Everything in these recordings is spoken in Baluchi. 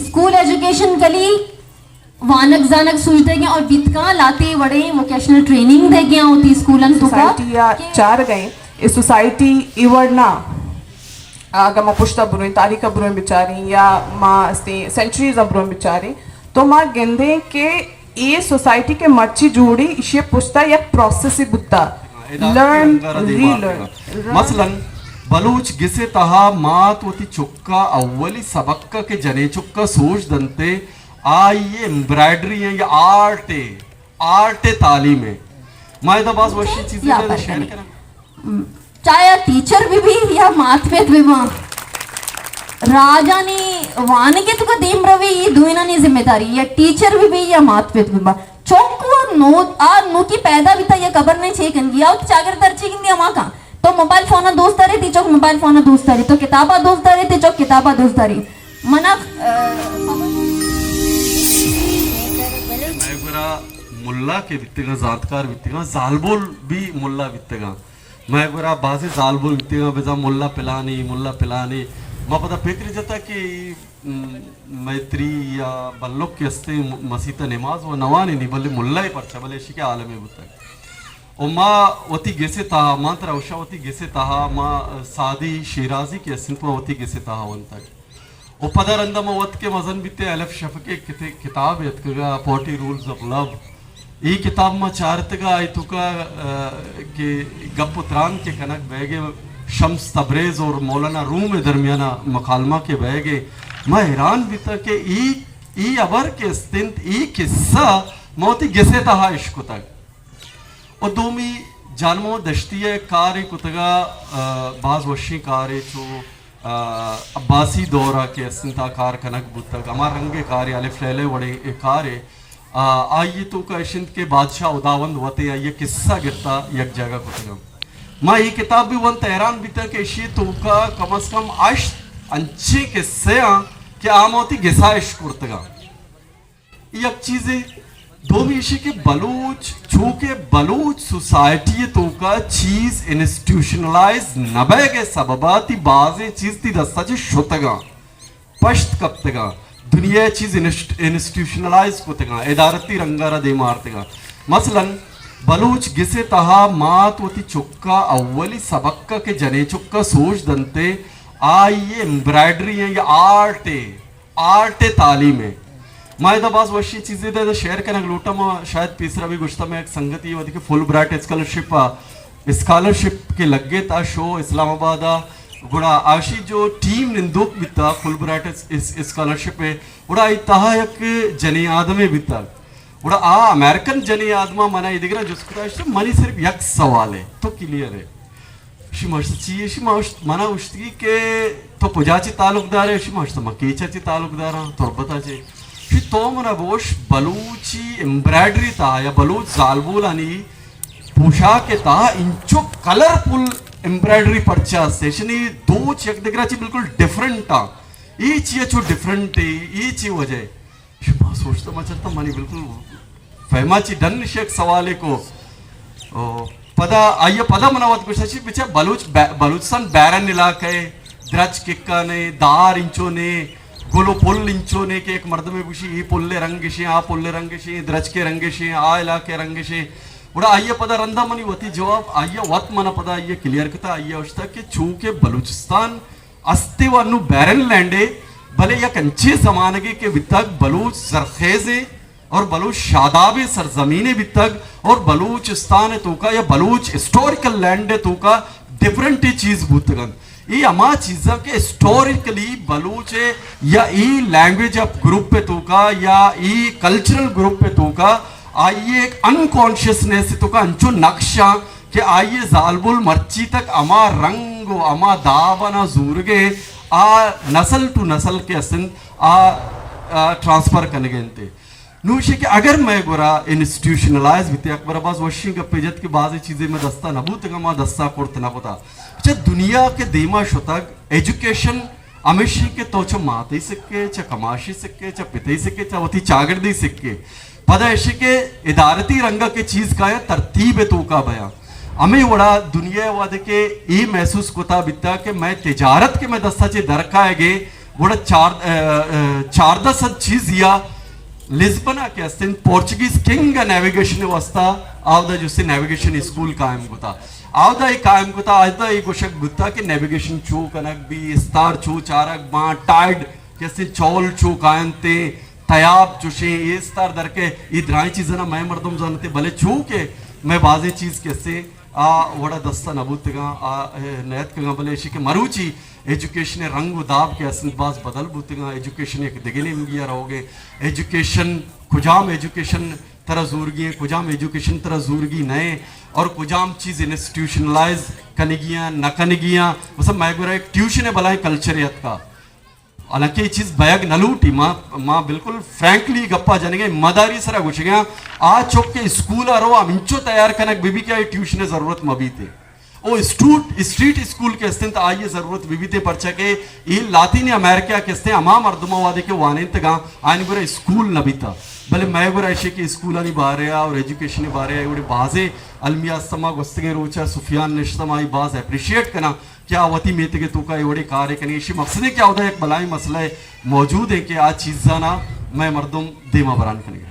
اسکول ایجوکیشن کلی وانگ زانگ سوج دے گیا اور بیتکاں لاتے وڑے ووکیشنل ٹریننگ دے گیا ہوتی اسکولن تو کا سوسائٹی یا کہ چار گئے، اے سوسائٹی ایوڑ نہ، اگر ما پشتا برویں، تاریخ برویں بچاریں یا ما استیں سینچریز برویں بچاریں، تو ما گندیں کہ اے سوسائٹی کے مرچی جوڑی، ایشی پشتا یک پروسیس بوتا۔ لرن، ری لرن۔ مثلاً بلوچ گس ءِ تہا مات وتی چکا اولی سبق ءَ کہ جنیں چکا سوج دنتے، آئی ایمبرائڈری ہیں یا آرٹ ہے، آرٹ تعلیم ہے۔ ما ادا باز وشی چیزیں یا شیئر کریں۔ چاہے ٹیچر بہ بی یا مات پت بہ باں، راجانی وانگ ءِ توکا دیم روی، اے دوئینانی ذمہ داری، یا ٹیچر بہ بی یا مات پت بہ باں۔ چک و نو، آ نوکی پیدا بیتا یا خبر نہیں چے کنگی، آ وتی چاگرد ءَ چے گندی ہما کاں۔ تو موبائل فون ءَ دوست دارے، تی چک موبائل فون ءَ دوست داری، تو کتاب ءَ دوست دارے، تی چک کتاب ءَ دوست داری۔ منا، اہ، مئے گورا ملا کہ بیتگاں، زانتکار بیتگاں، زالبول بھی ملا بیتگاں۔ مئے گورا بازیں زالبول بیتگاں، بزاں ملا پلانی، ملا پلانی۔ ما پدا فکر جتا کہ م، میتری یا بلک کہ استیں م، مسیت ءَ نماز و نوانینی، بلے ملا ءَ پرچا، بلے اشی کہ عالمے بوتگ۔ و ما وتی گس ءِ تہا، ما ترا اوشا وتی گس ءِ تہا، ما سعدی شیرازی کہ استنت، ما وتی گس ءِ تہا ونتگ۔ و پدا رندا ما وت کہ مزن بیتیں، الف شفق ءِ کت، کتاب اتکگا، فورٹی رولز آف لو۔ اے کتاب ما چارتگا، آئی توکا، آ، کہ گپ و تران کہ کنگ بیگے شمس تبریز اور مولانا روم ءِ درمیانا مکالمہ کہ بیگے، ما حیران بیتاں کہ اے، اے ہبر کہ استنت، اے قصہ ما وتی گس ءِ تہا اشکتگ۔ و دومی جان محمد دشتی ءِ کارے کتگا، آ، باز وشیں کارے چو آ، عباسی دور ءَ کہ استنت آ کار کنگ بوتگ، ہما رنگ ءِ کارے، الف لیلہ ءِ وڑیں اے کارے، آ، آئی ءِ توکا اش انت کہ بادشاہ ہداوند وت ءَ آئی ءِ قصہ گپتا یک جاگہ کتگ انت۔ ما اے کتاب بھی ونت حیران بیتاں کہ اشی ءِ توکا کم از کم ہشت انچیں قصے آں کہ آ ما وتی گسا اش کرتگاں۔ یک چیزے۔ دومی ایشی کہ بلوچ، چونکہ بلوچ سوسائٹی ءِ توکا چیز انسٹیٹیوشنلائز نہ بیگ ءِ سبب ءَ تی بازیں چیز تی دستا چہ شتگاں، پشت کپتگاں، دنیا ءِ چیز انسٹ، انسٹیٹیوشنلائز کتگاں، ادارتی رنگ ءَ را دیما آرتگاں۔ مثلاً بلوچ گس ءِ تہا مات وتی چکا اولی سبق ءَ کہ جنیں چکا سوج دنتے، آئی ایمبرائڈری ہیں یا آرٹ ہے، آرٹ ءِ تعلیم ءَ۔ ما ادا باز وشیں چیزے دا، ادا شیئر کنگ لوٹاں۔ ما شاید پیسرا بھی گوشتا، مئے یک سنگتی وھدے کہ فل برائٹ اسکالرشپ ءَ، اسکالرشپ کہ لگت آ شو اسلام آباد ءَ، گڑا آشی جو ٹیم نندوک بیتا فل برائٹ اس، اس، اسکالرشپ ءَ، گڑا آئی تہا یک جنیں آدمے بیتا۔ گڑا آ امریکن جنیں آدما منا اے دگرا جست کتا، اشی منی صرف یک سوال ہے، تو کلیئر ہے۔ اشی ما اشتا چی؟ اشی ما اشت، منا اشتگی کہ تو کجا چی تعلق دار ہے؟ اشی ما اشتا ما کیچا چی تعلق داراں، تربتا چی۔ اشی تو منا گوش بلوچی ایمبرائڈری تہا یا بلوچ زالبولانی پوشاک تہا انچو کلرفل ایمبرائڈری پرچا است؟ اشنی دوچ یک دگرا چی بالکل ڈیفرنٹ آں۔ اے چی اچو ڈیفرنٹ ہے؟ اے چی وجہ ہے؟ شما سوچتا ما چلتا منی بالکل فہما چی ڈن شک سوالے کو۔ او، پدا، آئیے پدا منا وت گوشتا چی بچا بلوچ بے، بلوچستان بیرن علاقہ ہے، درچک اکا نے، دار انچو نے، گل و پل انچو نے کہ ایک مردمے گوشی، اے پل رنگ شے، آ پل رنگ شے، درچک رنگ شے، آ علاقہ رنگ شے۔ گڑا آئیے پدا رندا منی وتی جواب، آئیے وت منا پدا آئیے کلیئر کتا، آئیے اشتا کہ چونکہ بلوچستان استے و انو بیرن لینڈے، بلے یک انچیں زمانگے کہ بیتگ بلوچ زرخیزیں اور بلوچ شادابیں سرزمینے بیتگ اور بلوچستان توکا یا بلوچ ہسٹوریکل لینڈ توکا ڈفرنٹ چیز بوتگن۔ اے ہما چیزاں کہ ہسٹوریکلی بلوچ یا ای لینگویج آف گروپ توکا یا ای کلچرل گروپ توکا آئیے ایک انکانشیسنس توکا انچو نقشاں کہ آئی ء زالبول مرچی تک ہما رنگ و ہما داب ء نہ زورگ ء آ نسل ٹو نسل کہ است انت آ، آ، ٹرانسفر کنگ ء انت۔ نوں ایشی کہ اگر مئے گورا انسٹیٹیوشنلائز بیت، اکبر عباس وشیں گپے جت کہ بازیں چیزے مئے دستا نہ بوتگ، ما دستا کرت نہ کتا۔ اچھا، دنیا کہ دیما شتگ، ایجوکیشن ہمیشی کہ تو چہ ماتی سکے، چہ کماشی سکے، چہ پتی سکے، چہ وتی چاگردی سکے۔ پدا ایشی کہ ادارتی رنگا کہ چیز کایاں ترتیب توکا بیاں۔ ہمے وڑا دنیا وہدے کہ اے محسوس کتا بیتا کہ مئے تجارت کہ مئے دستا چہ در کائے گے، گڑا چار-، ا، ا، چاردہ سد چیز یا لزبن ءَ کہ استیں پورچگیز کنگ ءَ نیویگیشن ءِ واسطہ آودا جستے نیویگیشن اسکول قائم کتا۔ آودا اے قائم کتا، آودا اے گوشگ بوتا کہ نیویگیشن چو کنگ بی، استار چو چارگ باں، ٹائیڈ کہ استیں چول چو کاینتے، تیاب چوشیں، اے استار درکے، اے درائیں چیزاں مئے مردم زانتے، بلے چو کہ مئے بازیں چیز کہ استیں آ وڑا دستا نہ بوتگاں، آ، اے، نیتکگاں، بلے ایشی کہ مروچی ایجوکیشن ءِ رنگ و داب کہ است انت باز بدل بوتگاں، ایجوکیشن یک دگہ نیمگی ءَ روگ ءَ، ایجوکیشن کجام ایجوکیشن ترا زورگی ایں، کجام ایجوکیشن ترا زورگی نہ ایں، اور کجام چیز انسٹیٹیوشنلائز کنگی ایں، نہ کنگی ایں۔ مثلاً مئے گورا یک ٹیوشن ءِ بلائیں کلچرے اتکا۔ حالانکہ اے چیز بیگ نہ لوٹی، ما، ما بالکل فرینکلی گپا جنگ ءَ، ایمانداری سرا گوشگ ءَ، آ چک کہ اسکول ءَ رو، ہمینچو تیار کنگ بہ بی کہ آئی ٹیوشن ءِ ضرورت مہ بیت۔ او اسٹوٹ-، اسٹریٹ اسکول کہ است انت، آئی ءِ ضرورت بہ بیت، پرچا کہ اے لاطینی امریکہ کہ است انت، ہما مردماں وہدے کہ وانینتگاں، آیانی گورا اسکول نہ بیتا۔ بلے مئے گورا ایشی کہ اسکولانی بارے ءَ اور ایجوکیشن ءِ بارے ءَ اے وڑیں بازیں المیہ است، ما گوستگیں روچ ءَ سفیان نشتہ، ما آئی باز اپریشیٹ کناں۔ کہ آ وتی میتگ ءِ توکا اے وڑیں کارے کنیں۔ ایشی مقصد ایں کہ اودا یک بلائیں مسئلہ موجود ایں کہ آ چیزانا مئے مردم دیما بران کنگ ءَ۔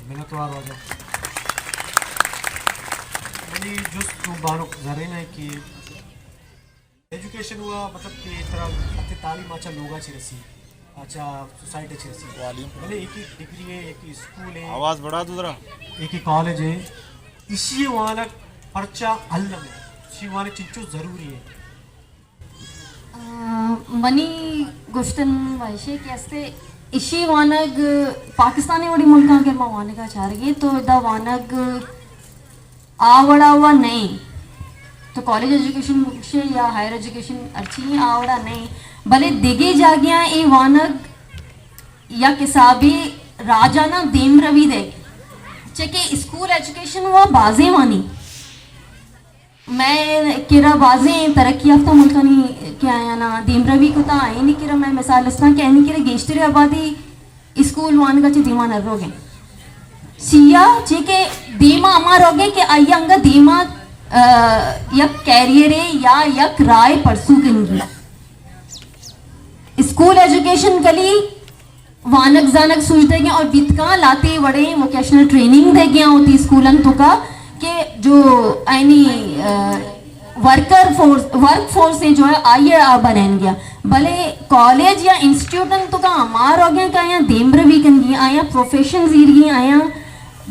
منتوار واجہ۔ منی جست چون بانک زرین ایں کہ ایجوکیشن ہوا، مطلب کہ ترا وتی تعلیم اچھا لوگا چی رسی، اچھا سوسائٹی چی رسی۔ بلے ایک ہی ڈگری ایں، ایک ہی اسکول ایں، آواز بڑھا دو ذرا۔ ایک ہی کالج ایں، ایشی وانگ پرچا حل نہ بی؟ ایشی وانگ چنچو ضروری ایں؟ آ، منی گوشتن و ایشی کہ استے ایشی وانگ پاکستان ءِ وڑیں ملکاں اگر ما وانگا چارگیں تو ادا وانگ آ وڑا وا نئیں۔ تو کالج ایجوکیشن بگشے یا ہائر ایجوکیشن ہرچی آ وڑا نئیں۔ بلے دگہ جاگہاں اے وانگ یک حسابے راجانا دیم روی دئیگ۔ چہ کہ اسکول ایجوکیشن وا بازیں وانی۔ مئے کرا بازیں ترقی یافتہ ملکانی کہ آیانا دیم روی کتا، آیانی کرا مئے مثال استاں کہ آیانی کرا گیشتر آبادی اسکول وانگا چہ دیما نہ روگیں۔ چیا؟ چی کہ دیما ہما روگیں کہ آئی انگا دیما، آ، یک کیریئرے یا یک راہ پرسو کنگی۔ اسکول ایجوکیشن کلی وانگ زانگ سوج دئیگیں اور بیتکاں لاتے وڑیں ووکیشنل ٹریننگ دئیگیں وتی اسکولن توکا کہ جو آیانی، آ، ورکر فورس، ورک فورس ایں جو ہے آئی ءَ آ بنین گیا۔ بلے کالج یا انسٹیٹیوٹن توکا ہما روگیں کہ آیاں دیم روی کنگی، آیاں پروفیشن زیرگی، آیاں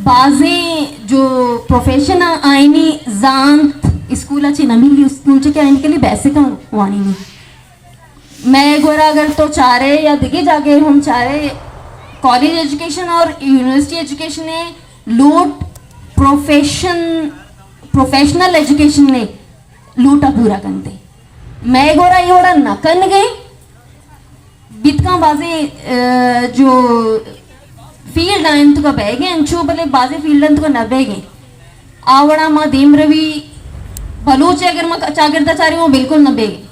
بازیں جو پروفیشن آیانی زانت اسکول چہ نہ ملی، اسکول چہ کہ آیانی کلی بیسکاں وانینی۔ مئے گورا اگر تو چارے یا دگہ جاگہے ہم چارے، کالج ایجوکیشن اور یونیورسٹی ایجوکیشن ءِ لوٹ پروفیشن، پروفیشنل ایجوکیشن ءِ لوٹ ءَ پورا کنتے۔ مئے گورا اے وڑا نہ کنگے، بیتکاں بازیں، آ، جو فیلڈ آئیں توکا بیگے انچو، بلے بازیں فیلڈ آئیں توکا نہ بیگے۔ آ وڑا ما دیم روی بلوچ اگر ما چاگردا چارے وہ بالکل نہ بیگے۔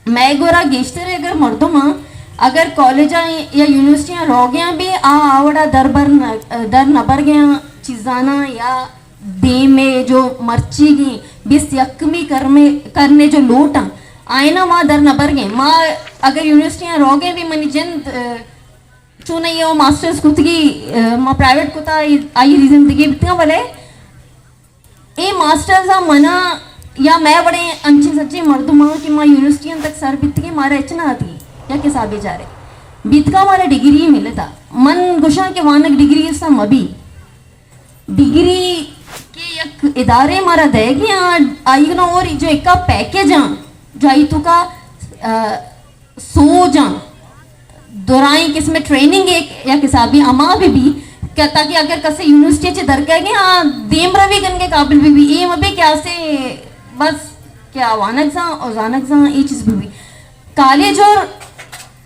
مئے گورا گیشتر اگر مردماں اگر کالجاں یا یونیورسٹیاں روگیاں بھی آ آوڑا در بر نہ، در نہ برگیاں چیزاناں یا دیم ءِ جو مرچیگیں بیست یکمی کرمے، کرنے جو لوٹاں آئینا ما در نہ برگیں۔ ما اگر یونیورسٹیاں روگیں بھی منی جند، آ، چون ءَ او ماسٹرز کتگی، آ، ما پرائیویٹ کتا، آئی، آئی ریزن دگے بیتگاں، بلے اے ماسٹرز ءَ منا یا مئے وڑیں انچیں سچیں مردماں کہ ما یونیورسٹیاں تک سر بیتگیں، مارا ہچ نہ آتی، یک حسابے چارے بیتگاں مارا ڈگری ملتا۔ من گوشاں کہ وانگ ڈگری سا مبی۔ ڈگری کہ یک ادارے مارا دئیگی آں، آئی گنا اور جو ایکا پیکج آں، جو آئی توکا، آ، سوج آں، درائیں قسم ٹریننگ ایک، یک حسابی ہما بہ بی کہ تاکہ اگر کسے یونیورسٹی چہ درکئیگیں آ دیم روی کنگے قابل بہ بی، اے مبی کہ آسے بس کہ آ وانگ زاں اور زانگ زاں اے چیز بہ بی۔ کالج اور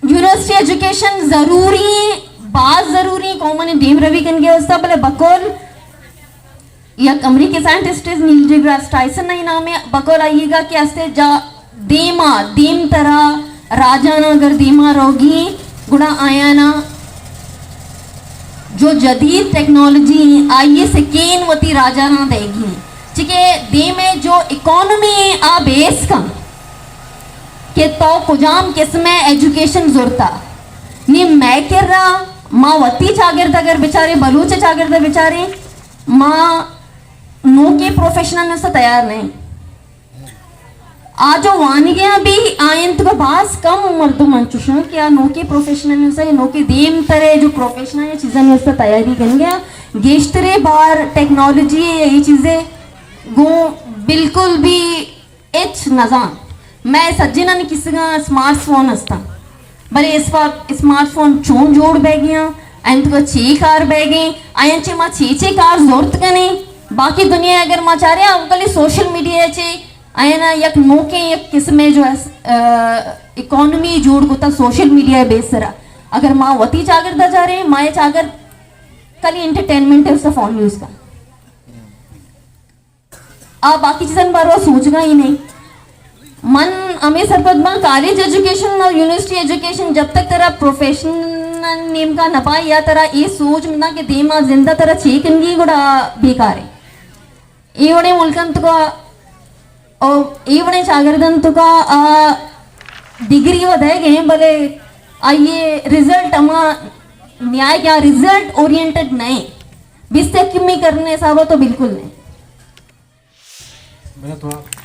یونیورسٹی ایجوکیشن ضروری ایں، باز ضروری ایں قومانی دیم روی کنگے واسطہ، بلے بقول یک امریکی سائنٹسٹ نیل ڈی گراس ٹائسن ءِ نام ءَ بقول آئیگا کہ استے جا دیما، دیم ترا راجانا اگر دیما روگی گڑا آیانا جو جدید ٹیکنالوجی ایں آئی سکین وتی راجانا دئیگی ایں، چکہ دیم ءِ جو اکانومی ایں آ بیس کن۔ کہ تو کجام قسم ءِ ایجوکیشن زرتا۔ نی مئے کرا ما وتی چاگرد اگر بچاریں، بلوچ چاگرد بچاریں، ما نوکیں پروفیشنل ءِ تیار نہ ایں۔ آ جو وانگیاں بھی آئین تو باز کم مردم انچوشاں کہ آ نوکیں پروفیشنل ءِ، نوکیں دیم ترے جو پروفیشنل چیزاں ءِ تیاری کنگیاں، گیشترے بار ٹیکنالوجی ءِ اے چیزیں گوں بالکل بھی ہچ نزان۔ مئے سجنانی کسگاں اسمارٹ فون ہستاں، بلے اس وقت اسمارٹ فون چون جوڑ بیگیاں، آیاں توکا چے کار بیگیں، آیاں چے ما چے چے کار زرت کنیں۔ باقی دنیا اگر ما چاریں، آ کلی سوشل میڈیا چے آیانا یک نوکیں یک قسمے جو ہے، آ، اکانومی جوڑ کتا سوشل میڈیا بیس سرا۔ اگر ما وتی چاگردا چاریں، ما یہ چاگرد کلی انٹرٹینمنٹ ہے اس کا فون یوز کا۔ آ باقی چیزاں باروا سوچگا ہی نہیں۔ من ہمیں سرپد باں، کالج ایجوکیشن اور یونیورسٹی ایجوکیشن جب تک ترا پروفیشنل نیمگا نہ پائے یا ترا اے سوچ منا کہ دیما زندہ ترا چے کنگی گڑا بیکار ہے۔ اے وڑیں ملکاں توکا اور اے وڑیں چاگرداں توکا آ ڈگری و دے گئے، بلے آئیے رزلٹ ہما نیائے کیا رزلٹ اورینٹڈ نہیں، بیست کمی کرنے حسابا تو بالکل نہیں۔ منت وار۔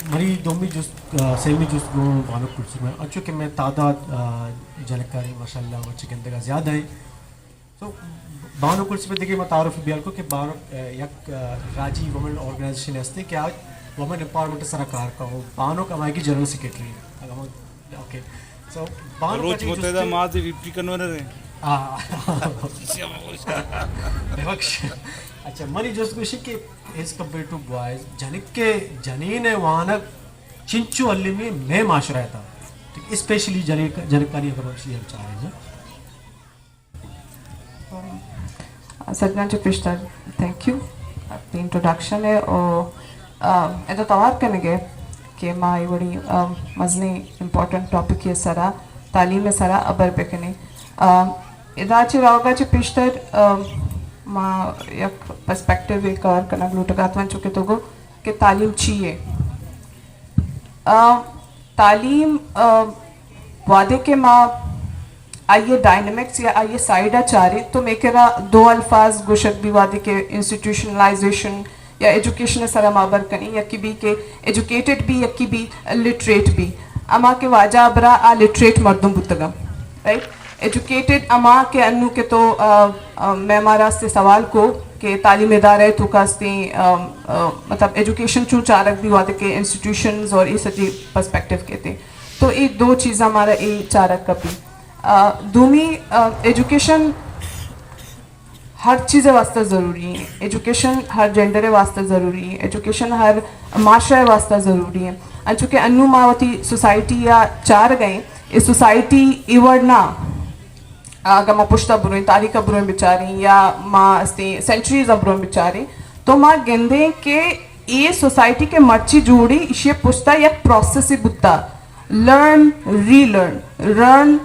منی دومی جست، آ، سیمی جست گوں بانک کلثوم ءَ۔ انچو کہ مئے تعداد، آ، جنکانی ماشاءاللہ مرچی گندگا زیادہ ایں۔ تو بانک کلثوم ءِ دگہ ما تعارف بیان کو کہ بانک، آ، یک، آ، راجی وومن آرگنائزیشن ہستے کہ آ وومن امپاورمنٹ سرا کار کا ہو۔ بانک ہمائی کی جنرل سیکرٹری ہے۔ اگر ہم اوکے۔ سو، بانک بلوچ متحدہ ماہ دی ڈپٹی کنوینر ہیں۔ ہاں۔ ببخش۔ اچھا، منی جست گوشی کہ ایز کمپیئر ٹو بوائز، جنک کے جنین وانگ چنچو المی میں معاشرہ تا۔ اسپیشلی جنک، جنکانی اگر بخشی ہم چاہے نا۔ سجنا چہ پیشتر تھینک یو اپنی انٹروڈکشن ءَ، او، آ، ادا توار کنگ ءَ کہ ما اے وڑی، آ، مزنیں امپورٹنٹ ٹاپک ءِ سرا، تعلیم ءِ سرا ابر بکنیں۔ آ، ادا چہ روگا چہ پیشتر، آ، ما یک پرسپیکٹیو ءَ کور کنگ لوٹگا اتاں، چونکہ تو گو کہ تعلیم چی ہے؟ آ، تعلیم، آ، وہدے کہ ما آئی ءِ ڈائنمکس یا آئی ءِ سائیڈ ءَ چاریں تو مئے کرا دو الفاظ گوشگ بی، وہدے کہ انسٹیٹیوشنلائزیشن یا ایجوکیشن ءِ سرا ما ہبر کنیں، یکے بی کہ ایجوکیٹڈ بی، یکے بی لٹریٹ بی۔ ہما کہ واجہ ہبرا آ لٹریٹ مردم بوتگا، رائٹ؟ ایجوکیٹڈ ہما کہ انو کہ تو، آ، آ، مئے مارا است سوال کو کہ تعلیم ادارہ ءِ توکا استیں، آ، آ، مطلب ایجوکیشن چون چارگ بی وہدے کہ انسٹیٹیوشنز اور اے سجی پرسپیکٹیو کیتے۔ تو اے دو چیزاں مارا اے چارگ کپی۔ آ، دومی، آ، ایجوکیشن ہر چیز ءِ واسطہ ضروری ہیں، ایجوکیشن ہر جینڈر ءِ واسطہ ضروری ہیں، ایجوکیشن ہر معاشرہ ءِ واسطہ ضروری ہیں۔ انچو کہ انو ما وتی سوسائٹی ءَ چارگ ءَ ایں، اے سوسائٹی اے وڑ نہ، اگاں ما پشتا برویں، تاریخ ءَ برویں بچاریں یا ما استیں سینچریز ءَ برویں بچاریں تو ما گندیں کہ اے سوسائٹی کہ مرچی جوڑی، ایشی پشتا یک پروسیس بوتا، لرن، ری لرن، لرن،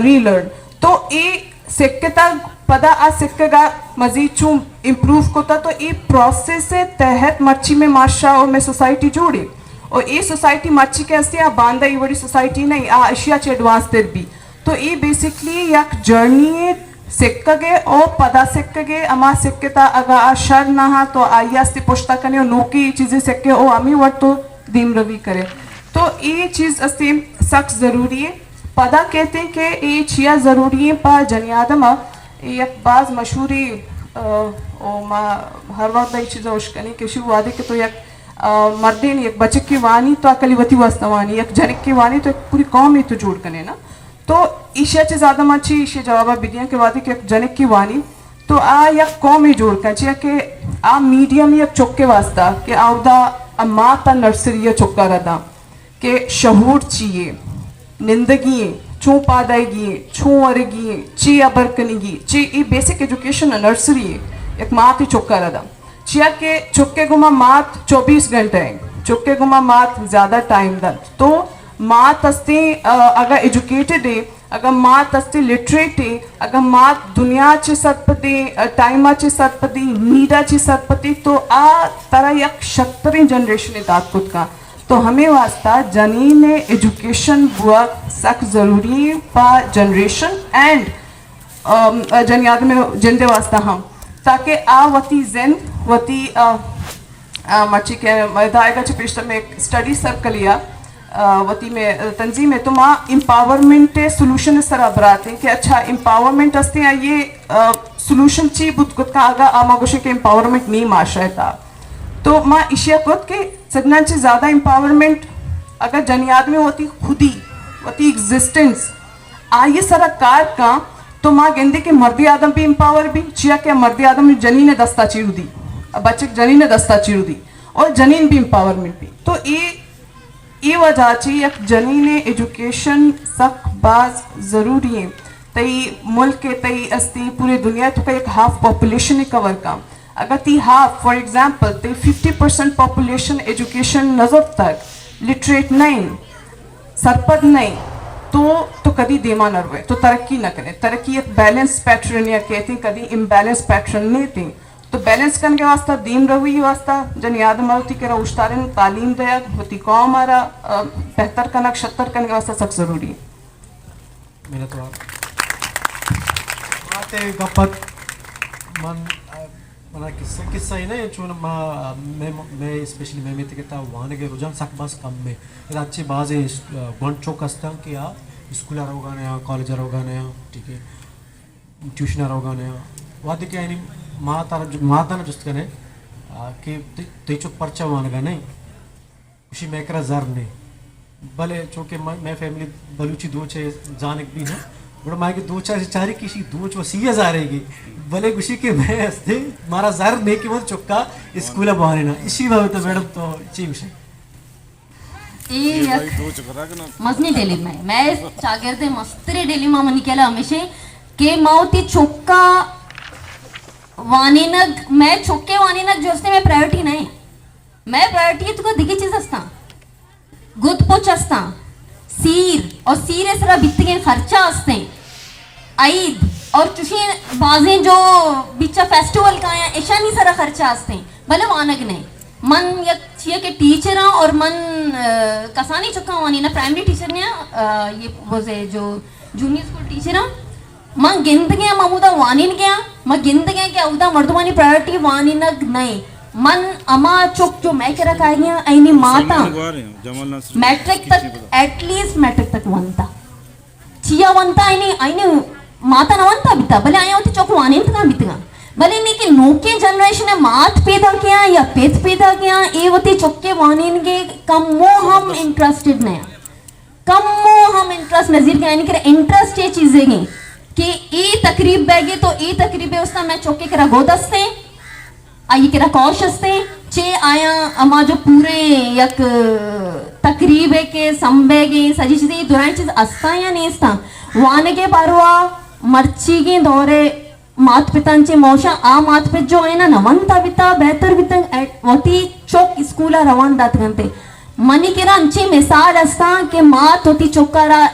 ری لرن۔ تو اے سکتگ، پدا آ سکگ ءَ مزید چون امپروو کتا، تو اے پروسیس ءِ تحت مرچی مئے معاشرہ اور مئے سوسائٹی جوڑی۔ اور اے سوسائٹی مرچی کہ ہستی، آ باندا اے وڑی سوسائٹی نہیں، آ اشیا چہ ایڈوانس تر بی۔ تو اے بیسکلی یک جرنی ءِ سکگ ءَ، او پدا سکگ ءَ، ہما سکتا اگاں آ شر نہ ہاں تو آئی ءَ استی پشتا کنے و نوکی چیزے سکے او ہمیں وڑ تو دیم روی کرے۔ تو اے چیز استی سک ضروری ہے۔ پدا کہتے ہیں کہ اے چیا ضروری ہے پا جنی آدم ءَ۔ اے یک باز مشہوری، آ، او ما ہر وقت اے چیز اشکنی کہ شو وہدے کہ تو یک، آ، مردین یک بچکی وانی تو اکلی وتی واسطہ وانی، یک جنکی وانی تو یک پوری قومی تو جوڑ کنے نا۔ تو ایشی ءَ چہ زیادہ من چی ایشی ءِ جواب ءَ بدیاں کہ وہدے کہ یک جنکے وانی تو آ یک قومے جوڑ کن، چیا کہ آ میڈیم یک چکے واسطہ کہ آ اودا مات ءَ نرسری ءَ چکا را داں کہ شعور چی یے، نندگی یے، چون پادائیگی یے، چون ورگی یے، چی ہبر کنگی، چی اے بیسک ایجوکیشن ءَ نرسری یے، یک ماتے چکا را داں۔ چیا کہ چکے گما مات چوبیس گھنٹہ ہیں، چکے گما مات زیادہ ٹائم دنت۔ تو مات استیں، آ، اگا ایجوکیٹڈ ہے، اگاں مات استے لٹریٹ ایں، اگاں مات دنیا چہ سرپدیں، ٹائم ءَ چہ سرپدیں، نیڈ ءَ چہ سرپدیں، تو آ ترا یک شرتریں جنریشنے دات کت کن۔ تو ہمے واسطہ جنین ءِ ایجوکیشن بوگ سک ضروری ایں پہ جنریشن اینڈ، ام، جنی آدم ءِ جند ءِ واسطہ ہم، تاکہ آ وتی زند، وتی، آ، آ، مرچی کہ ادا آیگا چہ پیشتر مئے اسٹڈی سرکل یا، آ، وتی مئے تنظیم ءِ تو ما امپاورمنٹ ءِ سولوشن ءِ سرا براتیں کہ اچھا امپاورمنٹ ہستیں، آئی ءِ، آ، سولوشن چی بوت کت کن اگاں آ ما گوشیں کہ امپاورمنٹ نی معاشرہ ءِ تہا۔ تو ما اشیا کت کہ سجنان چہ زیادہ امپاورمنٹ اگاں جنی آدمی وتی خودی، وتی ایگزسٹنس، آئی ءِ سرا کار کن، تو ما گندیں کہ مردی آدم بھی امپاور بی، چیا کہ مردی آدم جنین ءِ دستا چی رودی، بچک جنین ءِ دستا چی رودی، اور جنین بھی امپاورمنٹ بی۔ تو اے، اے وجہ چی یک جنین ءِ ایجوکیشن سک باز ضروری ایں۔ تئی ملک ءِ تئی استی پورے دنیا ءِ تو یک ہاف پاپولیشن ءَ کور کن۔ اگاں تئی ہاف، فار ایگزامپل، تئی ففٹی پرسنٹ پاپولیشن ایجوکیشن نہ زرتگ، لٹریٹ نہ ایں، سرپد نہ ایں، تو، تو کدی دیما نہ روئے، تو ترقی نہ کنے۔ ترقی یک بیلنس پیٹرن یا کہتے ہیں، کدی امبیلنس پیٹرن نہیں تھے۔ تو بیلنس کنگ ءِ واسطہ، دیم روی ءِ واسطہ، جنی آدم ءَ وتی کرا اوشتارن تعلیم دیگ، وتی قوم ءَ را، آ، بہتر کنگ، شتر کنگ ءِ واسطہ سک ضروری ہے۔ منتوار۔ ماتے گپت من، آ، منا قصہ، قصہ ہی نہیں، چون ما، میں، میں اسپیشلی میں میتگ ءِ تہا وانگ ءِ رجحان سک باز کم ہے۔ ادا اچھے بازیں اس-، آ، گونڈ چوک ہستاں کہ آ اسکول ءَ روگا نہ آں، کالج ءَ روگا نہ آں، ٹھیک ہے، ٹیوشن ءَ روگا نہ آں۔ وہدے کہ یعنی مات ءَ، مات ءَ جست کنے، آ، کہ تئی، تئی چک پرچا وانگا نہیں؟ گوشی مئے کرا زر نے، بلے چونکہ مئے، مئے فیملی بلوچی دوچ ءِ زانگ بھی ہیں، گڑا ما کہ دوچ ءَ چاری کہ اشی دوچ وسیع ءَ زارے گی، بلے گوشی کہ مئے ہستے مارا زر نے کہ من چکا اسکول ءَ بوانینا۔ اشی بابت میڈم تو چی گوشے؟ اے یک مزنی ڈیلیما ہے۔ مئے چاگرد ءِ مستریں ڈیلیما منی خیال ءَ ہمیشہ کہ ما وتی چکا وانینگ، مئے چکے وانینگ جو ہستے مئے پرائیورٹی نہیں۔ مئے پرائیورٹی ءِ توکا دگہ چیز ہستاں، گد پچ ہستاں، سیر اور سیر ءِ سرا بیتگیں خرچہ ہستیں، عید اور چوشیں بازیں جو بیچا فیسٹیول کایاں، اشانی سرا خرچہ ہستیں، بلے وانگ نہیں۔ من یک چیئے کہ ٹیچر ہاں اور من، آ، کسانی چکاں وانیناں، پرائمری ٹیچر نہ آں، آ، یہ بوزے جو جونیئر اسکول ٹیچر ہاں۔ من گندگیاں، من ہمودا وانینگیاں، من گندگیاں کہ اودا مردمانی پرائیورٹی وانینگ نئے۔ من ہما چک جو مئے کرا کائیگیاں، اینی ماتاں میٹرک تک، ایٹ لیسٹ میٹرک تک ونتا۔ چیا ونتا، اینی، اینی ماتا نہ ونتا بیتا، بلے آیاں وتی چک وانینتگاں بیتگاں۔ بلے نی کہ نوکیں جنریشن ءِ مات پیدا کیاں یا پت پیدا کیاں، اے وتی چکے وانینگے کمو ہم انٹرسٹڈ نہ آں۔ کمو ہم انٹرسٹ نظیر کہ آئی کرا انٹرسٹ اے چیزے گیں کہ اے تقریب بیگے تو اے تقریب ءِ واسطہ مئے چکے کرا گد ہستیں، آئی کرا کوش ہستیں، چے آیاں ہما جو پورے یک تقریب ءِ کہ سمبیگیں سجی چیزیں، اے درائیں چیز ہستاں یا نیستاں؟ وانگ ءِ باروا مرچیگیں دور ءِ مات پتاں چہ موشاں آ مات پت جو آئینا نہ ونتا بیتا، بہتر بیتگ، اے وتی چک اسکول ءَ روان داتگ انت۔ منی کرا انچیں مثال ہستاں کہ مات وتی چک ءَ را،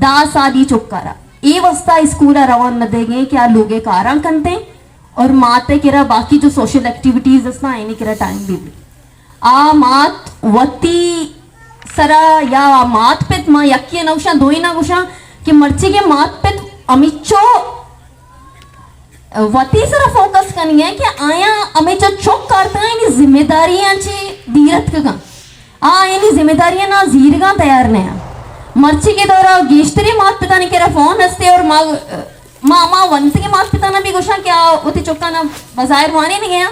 دہ سالی چک ءَ را اے واسطہ اسکول ءَ روان نہ دیگیں کہ آ لوگ ءِ کاراں کنتیں اور مات ءِ کرا باقی جو سوشل ایکٹیویٹیز ہستاں، آئینی کرا ٹائم بھی بھی۔ آ مات وتی سرا یا آ مات پت، ما یکے نہ گوشاں، دوئیں نہ گوشاں، کہ مرچیگیں مات پت ہمیچو وتی سرا فوکس کنگے کہ آیاں ہمیچو چک کارتگاں، یعنی ذمہ داریاں چہ دیر اتکگاں۔ آ آیانی ذمہ داریاں نا زیرگاں تیار نہ آں۔ مرچیگیں دورا گیشتریں مات پتانی کرا فون ہستے اور ما، ما، ما ونتگیں مات پتانا بھی گوشاں کہ آ وتی چکانا بظاہر وانینگے آں،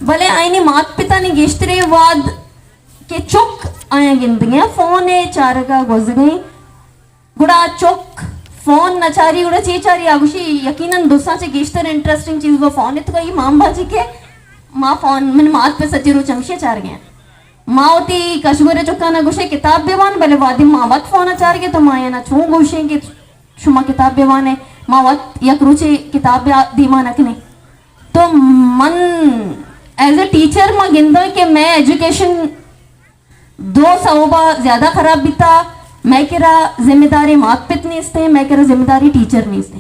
بلے آیانی مات پتانی گیشتریں واد کہ چک آیاں گندگے آں، فون ءِ چارگا گوزگیں۔ گڑا چک فون نہ چاری، گڑا چے چاری؟ آ گوشی، یقیناً دوستاں چہ گیشتر انٹرسٹنگ چیز وہ فون ات۔ تو ای مام باجی کہ ما فون، من مات پہ سجے روچ ہمشی چارگے آں۔ ما وتی کشگورے چکانا گوشے کتاب بہ وان، بلے وادی ما وت فونا چارگے تو ما آیانا چون گوشیں کہ شما کتاب بہ وانے، ما وت یک روچے کتاب بہ دیما نہ کنیں۔ تو من ایز اے ٹیچر ما گنداں کہ مئے ایجوکیشن دو سوبا زیادہ خراب بیتا۔ مئے کرا ذمہ داری مات پت نیستیں، مئے کرا ذمہ داری ٹیچر نیستیں۔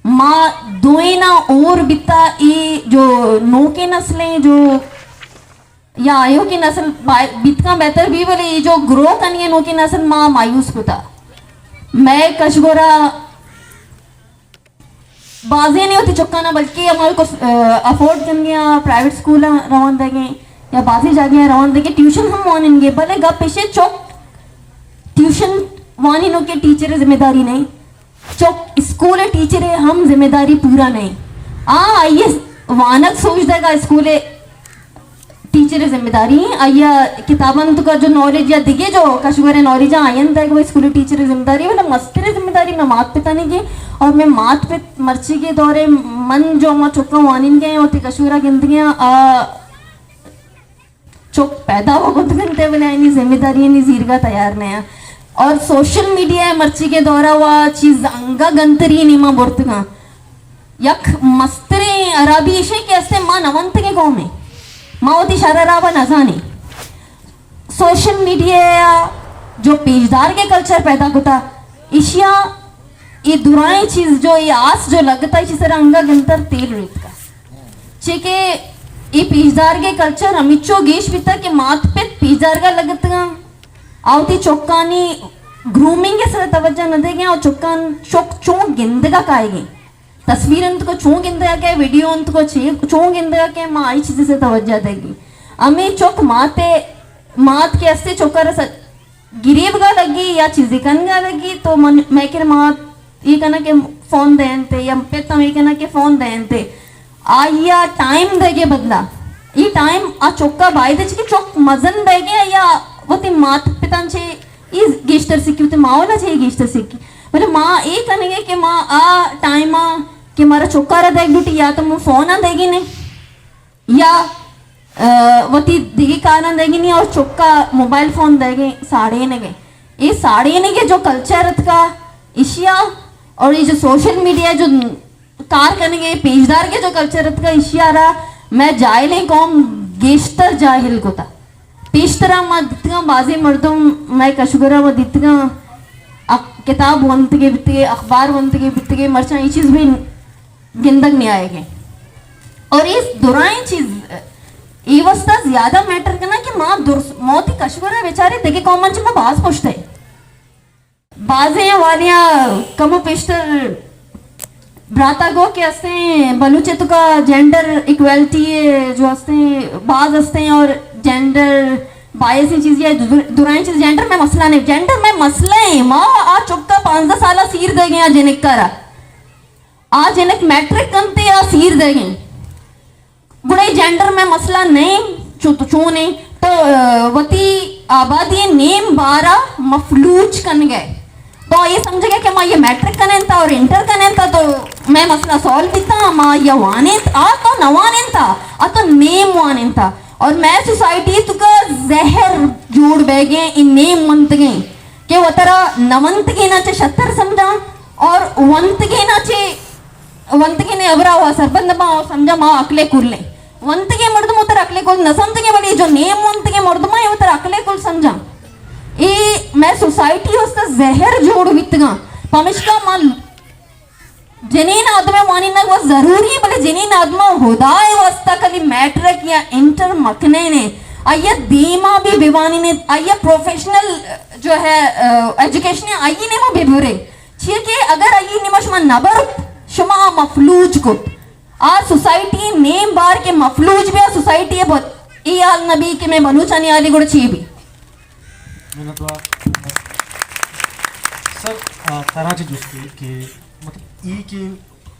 ما دوئیناں اور بیتا، اے جو نوکیں نسلیں جو یا آیوکیں نسل با-، بیتکاں بہتر بی، بلے اے جو گرو کنی ہے نوکیں نسل، ما مایوس کتا۔ مئے کشگورا بازیں نے وتی چکانا، بلکہ ہمارے کو افورڈ کنگے آ پرائیویٹ اسکولاں روان دگیں یا بازیں جاگے روان دگیں، ٹیوشن ہم واننگے، بلے گپ پیشے چک ٹیوشن وانینوکیں ٹیچر ذمہ داری نہیں، چک اسکول ٹیچر ہم ذمہ داری پورا نہیں۔ آ آئیے وانگ سوچ دے گا اسکول ٹیچر ذمہ داری ہیں، آئیا کتاباں تو کا جو نالج یا دگے جو کشور نالج آئین دے گا اسکول ٹیچر ذمہ داری، بلے مستر ذمہ داری میں مات پتانی کی، اور میں مات پت مرچی کے دورے من جو ما چکا وانین گئے اور تی کشورا گند گیا آ چک پیدا ہو گت گنتے، بلے آئینی ذمہ داری آئینی زیرگا تیار نہ آ۔ اور سوشل میڈیا مرچی کے دورا وا چیز انگا گنتری نیما برتگاں۔ یک مستریں خرابی ایشیں کہ استے ما نہ ونتگیں قومیں، ما وتی شر خرابا نہ زانیں۔ سوشل میڈیا جو پیشدار کے کلچر پیدا کتا، ایشیا اے درائیں چیز جو اے آس جو لگتا، ایشی سر انگا گنتر تیل ریتکا۔ چے کہ اے پیشدارگ کلچر ہمیچو گیش بیتا کہ مات پت پیشدارگا لگتگاں، آ وتی چکانی گرومنگ سر توجہ نہ دیگیں اور چکان چک چون گندگا کائیگیں۔ تصویر انت کو چون گندگا کہ ویڈیو انت کو چے چون گندگا کہ ما آئی چیز سے توجہ دیگیں۔ ہمیں چک ماتے، مات کے استے چکر س-، گریبگا لگی یا چیزے کنگا لگی تو من، میں کہ مات یہ کنا کہ فون دینتے یا پتم یہ کنا کہ فون دینتے۔ آیا ٹائم دے گے بدلا، یہ ٹائم آ چکا باید چی کہ چک مزن بے گے یا وتی مات پتان چے یہ گیشتر سکی، وتی ماحول چے گیشتر سکی۔ بلے ما یہ کنگے کہ ما آ ٹائم کہ مارا چکا را دیگ ڈوٹی یا تو مو فون دے گی نے۔ یا، آ، وتی دگی کاراں دگی نی اور چکا موبائل فون دگی ساڑینگے۔ اے ساڑینگے جو کلچر اتکا ایشیا اور یہ جو سوشل میڈیا جو کار کنگے پیشدار کے جو کلچر اتکا ایشیا را میں جاہلیں قوم گیشتر جاہل کتا۔ پیشترا ما دیتگاں بازیں مردم، میں کشگرا ما دیتگاں اک-، کتاب ونتگے بیتگے، اخبار ونتگے بیتگے، مرچاں یہ چیز بھی گندگ نیائیگیں۔ اور اے درائیں چیز اے واسطہ زیادہ میٹر کنا کہ ما درس-، موتی کشورا بیچارے دگے قوماں چہ ما باز پشت ہے۔ بازیں والیاں کم و پیشتر براتا گو کہ استیں بلوچ تو کا جینڈر ایکویلٹی جو استیں باز استیں اور جینڈر بائسیں چیزیں در-، درائیں چیز جینڈر میں مسئلہ نہیں، جینڈر میں مسئلہ ہے۔ ما آ چکا پانزدہ سالہ سیر دے گیا جنکارا۔ آ جنک میٹرک کنتے آ سیر دے گئے۔ گڑا اے جینڈر میں مسئلہ نہیں، چو تو چون ہے تو، آ، وتی آبادی نیم بارا مفلوج کن گئے۔ تو یہ سمجھ گئے کہ ما یہ میٹرک کنن تا اور انٹر کنن تا تو میں مسئلہ سالو بیتا، ما یہ وانن تا، آ تو نہ وانن تا، آ تو نیم وانن تا۔ اور میں سوسائٹی تو کا زہر جوڑ بہ گئے، ان نیم منتگیں کہ وترا نہ ونتگیں نہ چہ شتر سمجھاں اور ونتگیں نہ چہ ونتگیں نے ابرا وا سربند ما سمجھا ما عقلے کلیں۔ ونتگیں مردم اتر عقلے کل نہ سمجھگے، بلے جو نیم ونتگیں مردم ہیں اتر عقلے کل سمجھا۔ اے میں سوسائٹی است زہر جوڑ بیتگاں۔ پمشکا ما جنین آدم وانینگ و ضروری ہے، بلے جنین آدم خدا واسطہ کلی میٹرک یا انٹر مکنے نے، آیا دیما بھی بیوانی نے، آیا پروفیشنل جو ہے، آ، ایجوکیشن ہے، آئی نے ما بھی برے۔ چیا کہ اگر آئی نیما شما نہ برت، شما آ مفلوج کت۔ آ سوسائٹی نیم بار کہ مفلوج بیا سوسائٹی بوت۔ اے حال نبی کہ میں بلوچانی حالی گڑا چی بی؟ منتوار۔ سر، آ، ترا چہ جست کہ، کہ مطلب ای کہ،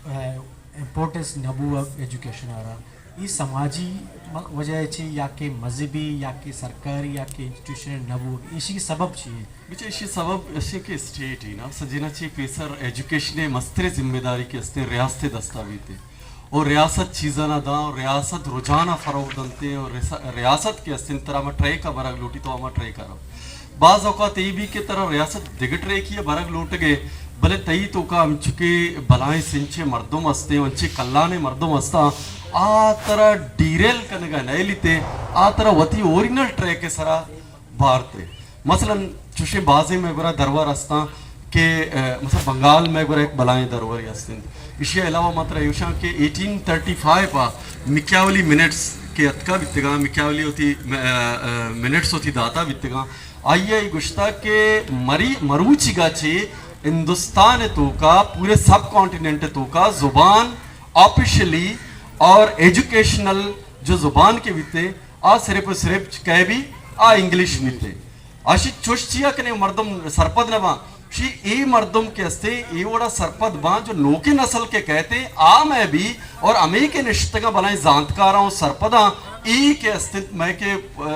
آ، امپورٹنس نہ بوگ ایجوکیشن آرا، ای سماجی م-، وجہ چی یا کہ مذہبی یا کہ سرکاری یا کہ انسٹیٹیوشن نہ بوگ، ایشی سبب چی ہے؟ بچے ایشی سبب ایشی کہ اسٹیٹ ہی نا سجینا چی پیسر ایجوکیشن مستر ذمہ داری کہ استیں ریاست دستا بیتے اور ریاست چیزانا داں اور ریاست رجحانا فروغ دنتے اور ریسا-، ریاست کہ استیں ترا ما ٹریکا برگ لوٹی تو ہما ٹریکا رو۔ بعض اوقات ای بھی کہ ترا ریاست دگہ ٹریکی برگ لوٹگے، بلے تئی توکا ہمچکے بلائیں سنچے مردم استیں، انچے کلانے مردم استاں، آ ترا ڈیریل کنگا نیلیتے، آ ترا وتی اوریجنل ٹریک سرا بارتے۔ مثلاً چوشیں بازیں مئے گورا درور ہستاں کہ، آ، مثلاً بنگال مئے گورا یک بلاہیں درورے ہست انت۔ ایشی ء علاوہ ما ترا ایوشاں کہ ایٹین تھرٹی فائیو ء مکیاولی منٹس کہ اتکا بیتگاں، مکیاولی وتی، آ، آ، منٹس وتی داتا بیتگاں۔ آئی ء گوشتا کہ مری-، مروچیگا چہ ہندوستان ء توکا پورے سب کانٹیننٹ ء توکا زبان آفیشلی اور ایجوکیشنل جو زبان کے بیتے، آ صرف و صرف کئے بی، آ انگلش بیتے۔ آشی چوش چیا کنے مردم سرپد نہ باں؟ شی اے مردم کہ ہستے، اے وڑا سرپد باں جو نوکیں نسل کے کہتے آ مئے بی اور ہمے کے نشتگاں بلائیں زانتکاراں و سرپداں، اے کہ ہستے مئے کے، آ،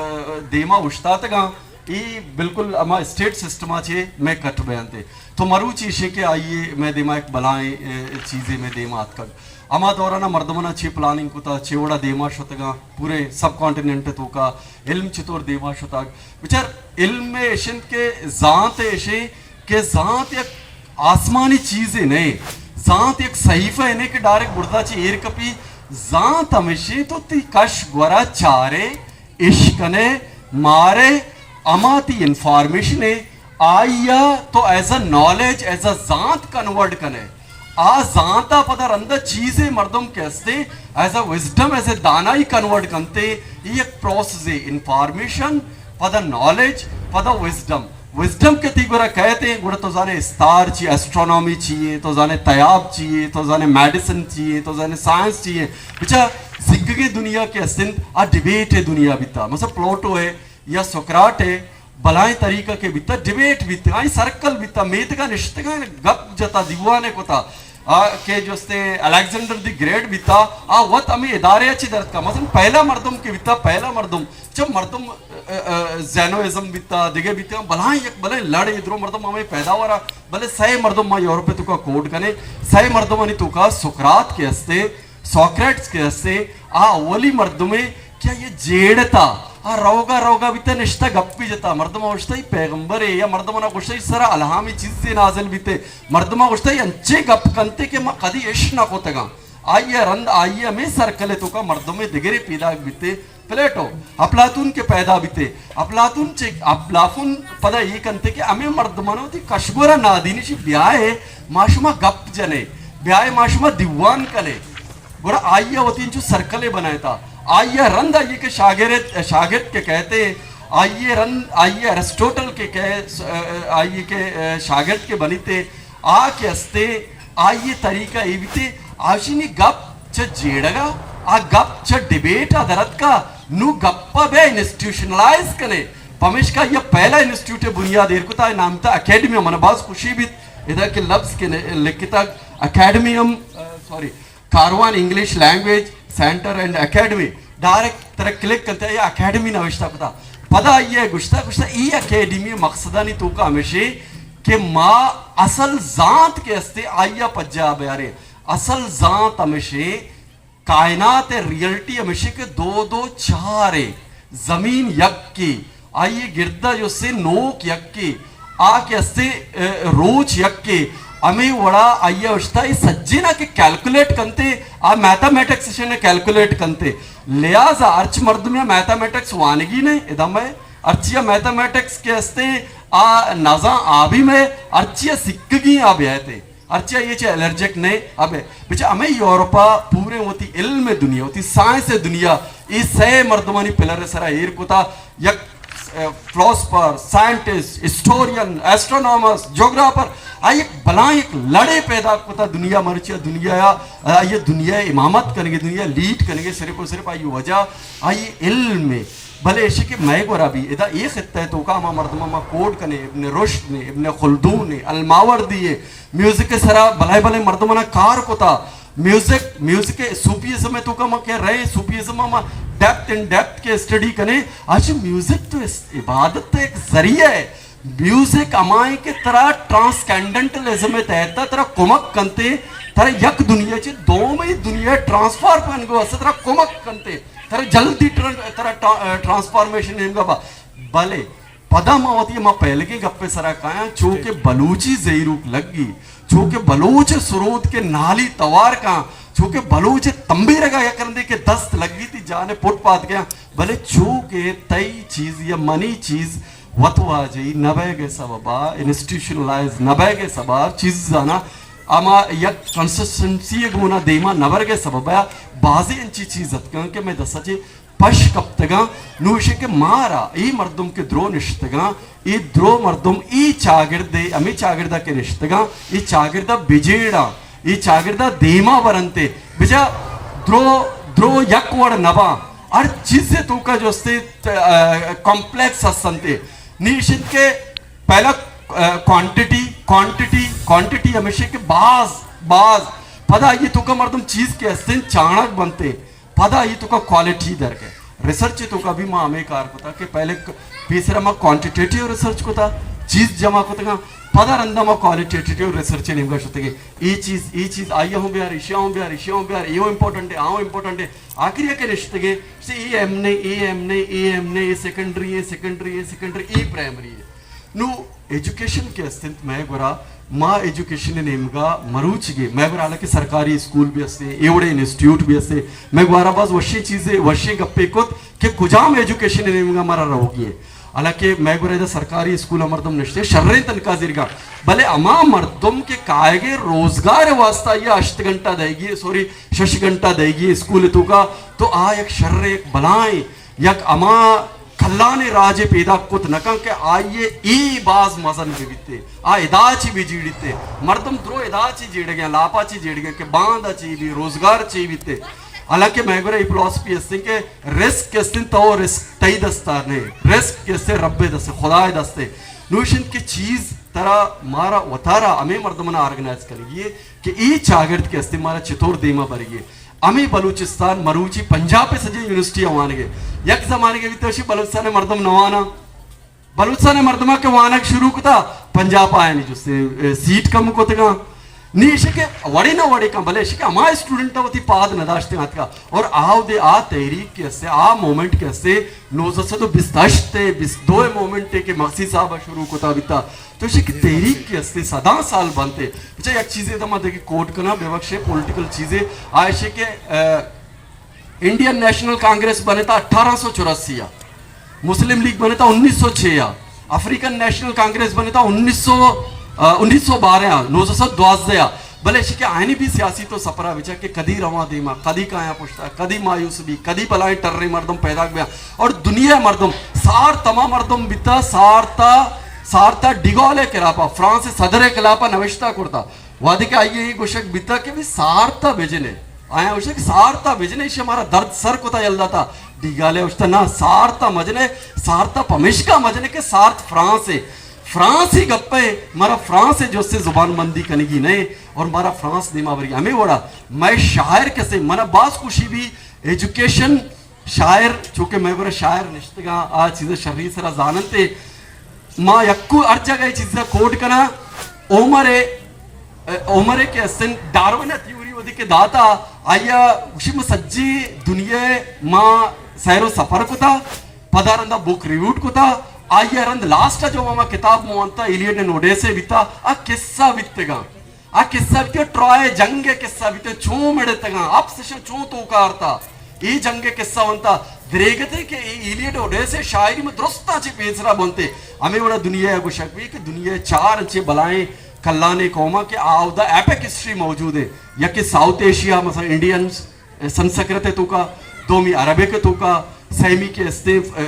دیما اوشتاتگاں، اے بالکل ہما اسٹیٹ سسٹما چے مئے کٹ بیانتے۔ تو مروچی ایشیں کہ آئیے مئے دیما ایک بلائیں، آ، چیزے مئے دیما آتکگ۔ ہما دورانا مردمانا چے پلاننگ کتا، چے وڑا دیما شتگاں، پورے سب کانٹیننٹ توکا علم چطور دیما شتگ۔ بچار، علم ء اش انت کہ زانت ء اش انت کہ زانت یک آسمانی چیزے نہ انت۔ زانت یک صحیفہ ء نہ انت کہ ڈائریکٹ برزا چہ ایر کپی۔ زانت ہمیش انت تو تی کش گورا چارے، اشکنے، مارے، ہما تی انفارمیشن ء آئی ء تو as a knowledge, as a زانت کنورٹ کنے۔ آ زانت ء پدا رند ء چیزے مردم کہ ہستے، as a wisdom, as a دانائی کنورٹ کنتے۔ اے یک پروسیسے، انفارمیشن، پدا نالج، پدا وزڈم۔ وزڈم کہ تی گورا کہتے، گڑا تو زانے استار چی، ایسٹرونومی چی ہے، تو زانے تیاب چی ہے، تو زانے میڈیسن چی ہے، تو زانے سائنس چی ہے۔ بچا زگگیں دنیا کہ ہستند، آ ڈیبیٹ ء دنیا بیتا۔ مثلا پلوٹو ہے یا سقراط ہے، بلاہیں طریقہ کہ بیتا، ڈیبیٹ بیتا، آئی سرکل بیتا، میتگا نشتگاں، گپ جتا، دیوانے کتا، آ، کہ جستے الیگزینڈر دی گریٹ بیتا، آ وت ہمیں ادارے چی درد کا۔ مثلا پہلا مردم کہ بیتا، پہلا مردم، چہ مردم، ا، ا، زینوازم بیتا، دگہ بیتا، بلاہیں یک بلے لڑ ادرو مردم ہمیں پیدا ورا، بلے سئے مردم ما یورپ توکا کوڈ کنے، سئے مردمانی توکا سقراط کہ ہستے، سوکریٹس کہ ہستے، آ اولی مردمے کہ آئی ء جیڑتا، آ روگا روگا بیتا نشتا گپی جتا، مردم گوشتا ای پیغمبرے یا مردم گوشتا ای سرا الہامی چیزے نازل بیتے، مردم گوشتا ای انچے گپ کنتے کہ ما کدی اش نہ کتگاں۔ آئی ء رند آئی ء ہمے سرکل ء توکا مردمے دگرے پیداک بیتے، پلیٹو، اپلاتون کہ پیدا بیتے، اپلاتون چے، اپلافون پدا ای کنتے کہ ہمے مردمانو وتی کشگورا نادینی شی بیائے ما شما گپ جنے، بیائے ما شما دیوان کنے۔ گڑا آئی ء وتی انچو سرکلے بنائیتا۔ آئی ء رند آئی ء کہ شاگرد، شاگرد کہ کہتے، آئی ء رند، آئی ء ارسٹوٹل کہ کہے، س-، آئی ء کہ شاگرد کہ بنیتے، آ کہ استے، آئی ء طریقہ اے بیتے، آشینی گپ چہ جیڑگا، آ گپ چہ ڈیبیٹ ء درتکا، نو گپ ء بیا انسٹیٹیوشنلائز کنے۔ پمیشکا یہ پہلا انسٹیٹیوٹ بنیاد ایر کتا، نام تا اکیڈمی، من باز خوشی بیت، ادا کہ لفظ کہ لکھتا اکیڈمی ہم، سوری، کاروان English language centre and academy, direct ترا کلک کنتے یا اکیڈمی نوشتہ کتا۔ پدا آئی ء گشتہ، گشتہ ای اکیڈمی مقصدانی توکا ہمیشے کہ ما اصل زانت کہ استے آئی ء پجا بیارے۔ اصل زانت ہمیشے، کائنات ء ریئلٹی ہمیشے کہ دو دو چار ء، زمین یکے، آئی ء گرد ء جو سے نوک یکے، آ کہ استے، ء، روچ یکے، ہمے وڑا آئی ء اشتا اے سجینا کہ کیلکولیٹ کنتے، آ میتھمیٹکس اشنے کیلکولیٹ کنتے۔ لہذا ہرچ مردم یا میتھمیٹکس وانگی نے، ادا میں ہرچی میتھمیٹکس کہ استے، آ نزاں آ بھی میں ہرچی سکگی آ بیائتے۔ ہرچی آئی ء چہ الرجک نہ ابے۔ بچہ ہمے یورپا پورے وتی علم دنیا، وتی سائنس دنیا، اے سئے مردمانی پلر سرا ایر کتا، یک، ا، فلاسفر، سائنٹسٹ، ہسٹورین، ایسٹرونامرس، جغرافر، آئی یک بلاہیں یک لڑے پیدا کتا دنیا مرچی دنیا یا، آئی دنیا امامت کنگے، دنیا لیڈ کنگے، صرف اور صرف آئی وجہ آئی علم ہے۔ بلے ایشی کہ مئے گورا بھی ادا اے خطہ ء توکا ہما مردماں ما کوڈ کنے، ابن رشد نے، ابن خلدون نے، الماوردی ہے، میوزک ء سرا بلائے بلائے مردماں کار کتا۔ میوزک، میوزک ء صوفیزم ء توکا ما کہ رہے، صوفیزم ء ما ڈیپتھ ان ڈیپتھ کے اسٹڈی کنے، آج میوزک تو اس عبادت ء ایک ذریعہ ہے۔ میوزک ہمائیں کہ ترا ٹرانسکینڈنٹلزم ء تحت ترا کمک کنتے، ترا یک دنیا چے دومی دنیا ٹرانسفر کنگو اسے ترا کمک کنتے۔ ترا جلدی ٹران-، ترا ٹا-، ٹرانسفارمیشن نیمگا با۔ بلے پدا ما وتی ما پہلگیں گپے سرا کایاں، چو کہ بلوچی زہیروک لگی، چو کہ بلوچ سرود کے نالی توار کاں، چو کہ بلوچ تمبیرگا یک رندے کہ دست لگی تی جانے پٹ پات گیا، بلے چو کہ تئی چیز یا منی چیز وت واجہی نہ بئیگ ءِ سبب ءَ، انسٹیٹیوشنلائز نہ بئیگ ءِ سبب ءَ، چیز زاناں ہما یک کنسسٹنسی ءِ گونا دیما نہ برگ ءِ سبب ءَ بازیں انچی چیز اتکاں کہ مئے دست ءَ چہ پش کپتگاں۔ نوں ایشی کہ مارا اے مردم کہ درو نشتگاں، اے درو مردم اے چاگرد ءَ، ہمے چاگرد ءَ کہ نشتگاں، اے چاگرد ءَ بجیڑاں، اے چاگرد ءَ دیما برنت ءُ بجا درو، درو یک وڑ نباں۔ ہر چیز ءِ توکا جو استے، ا، کمپلیکس ہستنت۔ نی ایش انت کہ پہلا، ا، کوانٹٹی، کوانٹٹی، کوانٹٹی ہمیشہ کہ باز، باز، پدا آئی توکا مردم چیز کہ ہستیں چانک بنتے، پدا آئی توکا کوالٹی درکے۔ ریسرچ توکا بھی ما ہمیں کار کتا کہ پہلے ک-، پیسرا ما کوانٹیٹیو ریسرچ کتا، چیز جمع کتگاں، پدا رندا ما کوالٹیٹیو ریسرچ نیمگا شتگے۔ اے چیز، اے چیز، آئی ہوں بیار، ایشیا ہوں بیار، ایشیا ہوں بیار، اے ہوں امپورٹنٹ ہے، آ ہوں امپورٹنٹ ہے۔ آخری کہ نشتگے، سے اے ایم نے، اے ایم نے، اے ایم نے، a secondary, a secondary, a secondary, a primary ہے۔ نوں ایجوکیشن کہ است انت مئے گورا، ما ایجوکیشن ءِ نیمگا مروچیگے، مئے گورا حالانکہ سرکاری اسکول بھی استے، اے وڑیں انسٹیٹیوٹ بھی استے، مئے گورا باز وشیں چیزے، وشیں گپے کت کہ کجام ایجوکیشن ءِ نیمگا مارا روگی ہے۔ حالانکہ مئے گورا ادا سرکاری اسکول ءَ مردم نشتے، شریں تنخواہ زیرگا، بلے ہما مردم کہ کائیگے روزگار ءِ واسطہ یا ہشت گھنٹہ دئیگی، سوری، شش گھنٹہ دئیگی اسکول ءِ توکا، تو آ یک شریں، یک بلائیں، یک ہما کلانیں راجے پیداک کت نہ کن کہ آئی ءَ اے باز مزن بہ بیتے، آ ادا چی بہ جیڑیتے۔ مردم درو ادا چی جیڑگے، لاپا چی جیڑگے کہ باندا چی بی، روزگار چی بیتے۔ حالانکہ مئے گورا اے فلاسفی ہستیں کہ رزق کہ ہستیں تو رزق تئی دستا نے، رزق کہ ہستیں رب دستے، خدا دستے۔ نوشن کہ چیز ترا مارا وتارا ہمیں مردمنا آرگنائز کرگی ہے کہ اے چاگرد کہ ہستیں مارا چطور دیما برگی ہے۔ ہمے بلوچستان مروچی پنجاب ءِ سجیں یونیورسٹی ءَ وانگ ءَ۔ یک زمانگے بیتہ اشی بلوچستان ءِ مردم نہ واناں۔ بلوچستان ءِ مردماں کہ وانگ شروع کتا، پنجاب آیانی جستے، اے، سیٹ کم کتگاں۔ نی ایشی کہ وڑے نہ وڑے کن، بلے ایشی کہ ہما اسٹوڈنٹ وتی پاد نہ داشتگ اتکا۔ اور آ دے آ تحریک کہ استے، آ مومنٹ کہ استے، نوزدہ سد و بیست ہشت ءِ، بیست دو ءِ مومنٹ ءِ کہ مگسی صاحب ءَ شروع کتا بیتا۔ تو ایشی کہ تحریک کہ استے، صداں سال بنتے۔ اچھا، یک چیزے دما دگہ کوٹ کناں، بے بخشے، پولیٹیکل چیزے، آ ایشی کہ، اے، انڈین نیشنل کانگریس بنتا اٹھارہ سو چوراسی ءَ، مسلم لیگ بنتا انیس سو چھ ءَ، افریقن نیشنل کانگریس بنتا انیس سو، ا، انیس سو بارہ ءَ، نوزدہ سد دوازدہ ءَ۔ بلے ایشی کہ آئینی بھی سیاسی تو سپرا بچا کہ کدی رواں دیما، کدی کایاں پشتا، کدی مایوس بھی، کدی بلائیں ٹریں مردم پیدا بیا۔ اور دنیا مردم، سارت ہما مردم بیتا، سارتا، سارتا ڈیگول ءِ خلافا، فرانس ءِ صدر ءِ خلافا نوشتہ کرتا۔ وہدے کہ آئی ءَ اے گوشگ بیتا کہ بھی سارتا بجنے، آیا گوشگ کہ سارتا بجنے، ایشی مارا درد سر کتا یل داتا۔ ڈیگالے گوشتا، نہ، سارتا مجنے، سارتا پمیشکا مجنے کہ سارت فرانس ہے۔ فرانسی گپے، مارا فرانس ءِ جستے زبان بندی کنگی نہیں اور مارا فرانس دیما بری۔ ہمیں وڑا مئے شاعر کسے، منا باز خوشی بھی ایجوکیشن شاعر، چونکہ مئے گورا شاعر نشتگاں، آ چیز شری سرا زاننتے۔ ما یکو ہر جگہ اے چیز کوٹ کناں۔ عمر، عمر کہ استن ڈارون تھیوری ودی کہ داتا، آیا گوشی ما سجی دنیا ما سیر و سفر کتا، پدا رندا بک ریوٹ کتا، آیا رند لاسٹ جو ما کتاب موانتا، ایلیڈ اینڈ اوڈیسے بیتا، آ قصہ بیتگاں۔ آ قصہ بیتہ ٹرائے جنگ ءِ قصہ بیتہ، چون مڑتگاں، اپس اشاں چون توکارتا، اے جنگ ءِ قصہ ونتا۔ دریگتے کہ اے ایلیڈ اوڈیسے شاعری میں درستاں چہ پیسرا بنتے۔ ہمیں وڑا دنیا ءَ گوشگ بھی کہ دنیا ءِ چار انچے بلائیں کلانے قوماں کہ آودا ایپک ہسٹری موجود ہے۔ یکے ساؤتھ ایشیا، مثلا انڈینز، سنسکرت ءِ توکا، دومی عربک ءِ توکا، سیمی کہ استے، ا،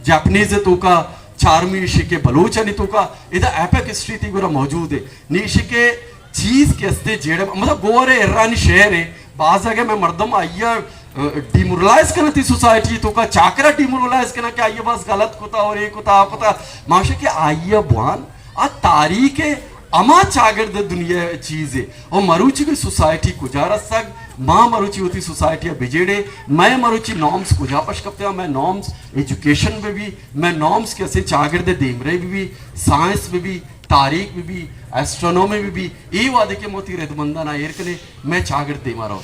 جاپنیز ءِ توکا، چارمی ایشی کہ بلوچانی توکا، ادا ایپک ہسٹری تی گورا موجود ہے۔ نی ایشی کہ چیز کہ استے جیڑے، مطلب گور ہے، ایرانی شہر ہے، باز اگے میں مردم آئیا، ا، ڈیمورلائز کنا تی سوسائٹی توکا، چاکرا ڈیمورلائز کنا کہ آئیا باز غلط کتا اور اے کتا، آ کتا، ماشا کہ آئیا بوان، آ تاریخ ءِ ہما چاگرد ءِ دنیا ءِ چیز ءِ۔ او مروچی کہ سوسائٹی کجا رسگ، ما مروچی وتی سوسائٹی ءَ بجیڑیں، مئے مروچی نارمز کجا پش کپتگاں، مئے نارمز ایجوکیشن بہ بی، مئے نارمز کہ اسے چاگرد ءِ دیمرئی بہ بی، سائنس بہ بی، تاریخ بہ بی، ایسٹرونومی بہ بی، اے وہدے کہ ما وتی ردمنداں ءَ ایر کنیں، مئے چاگرد دیما روت۔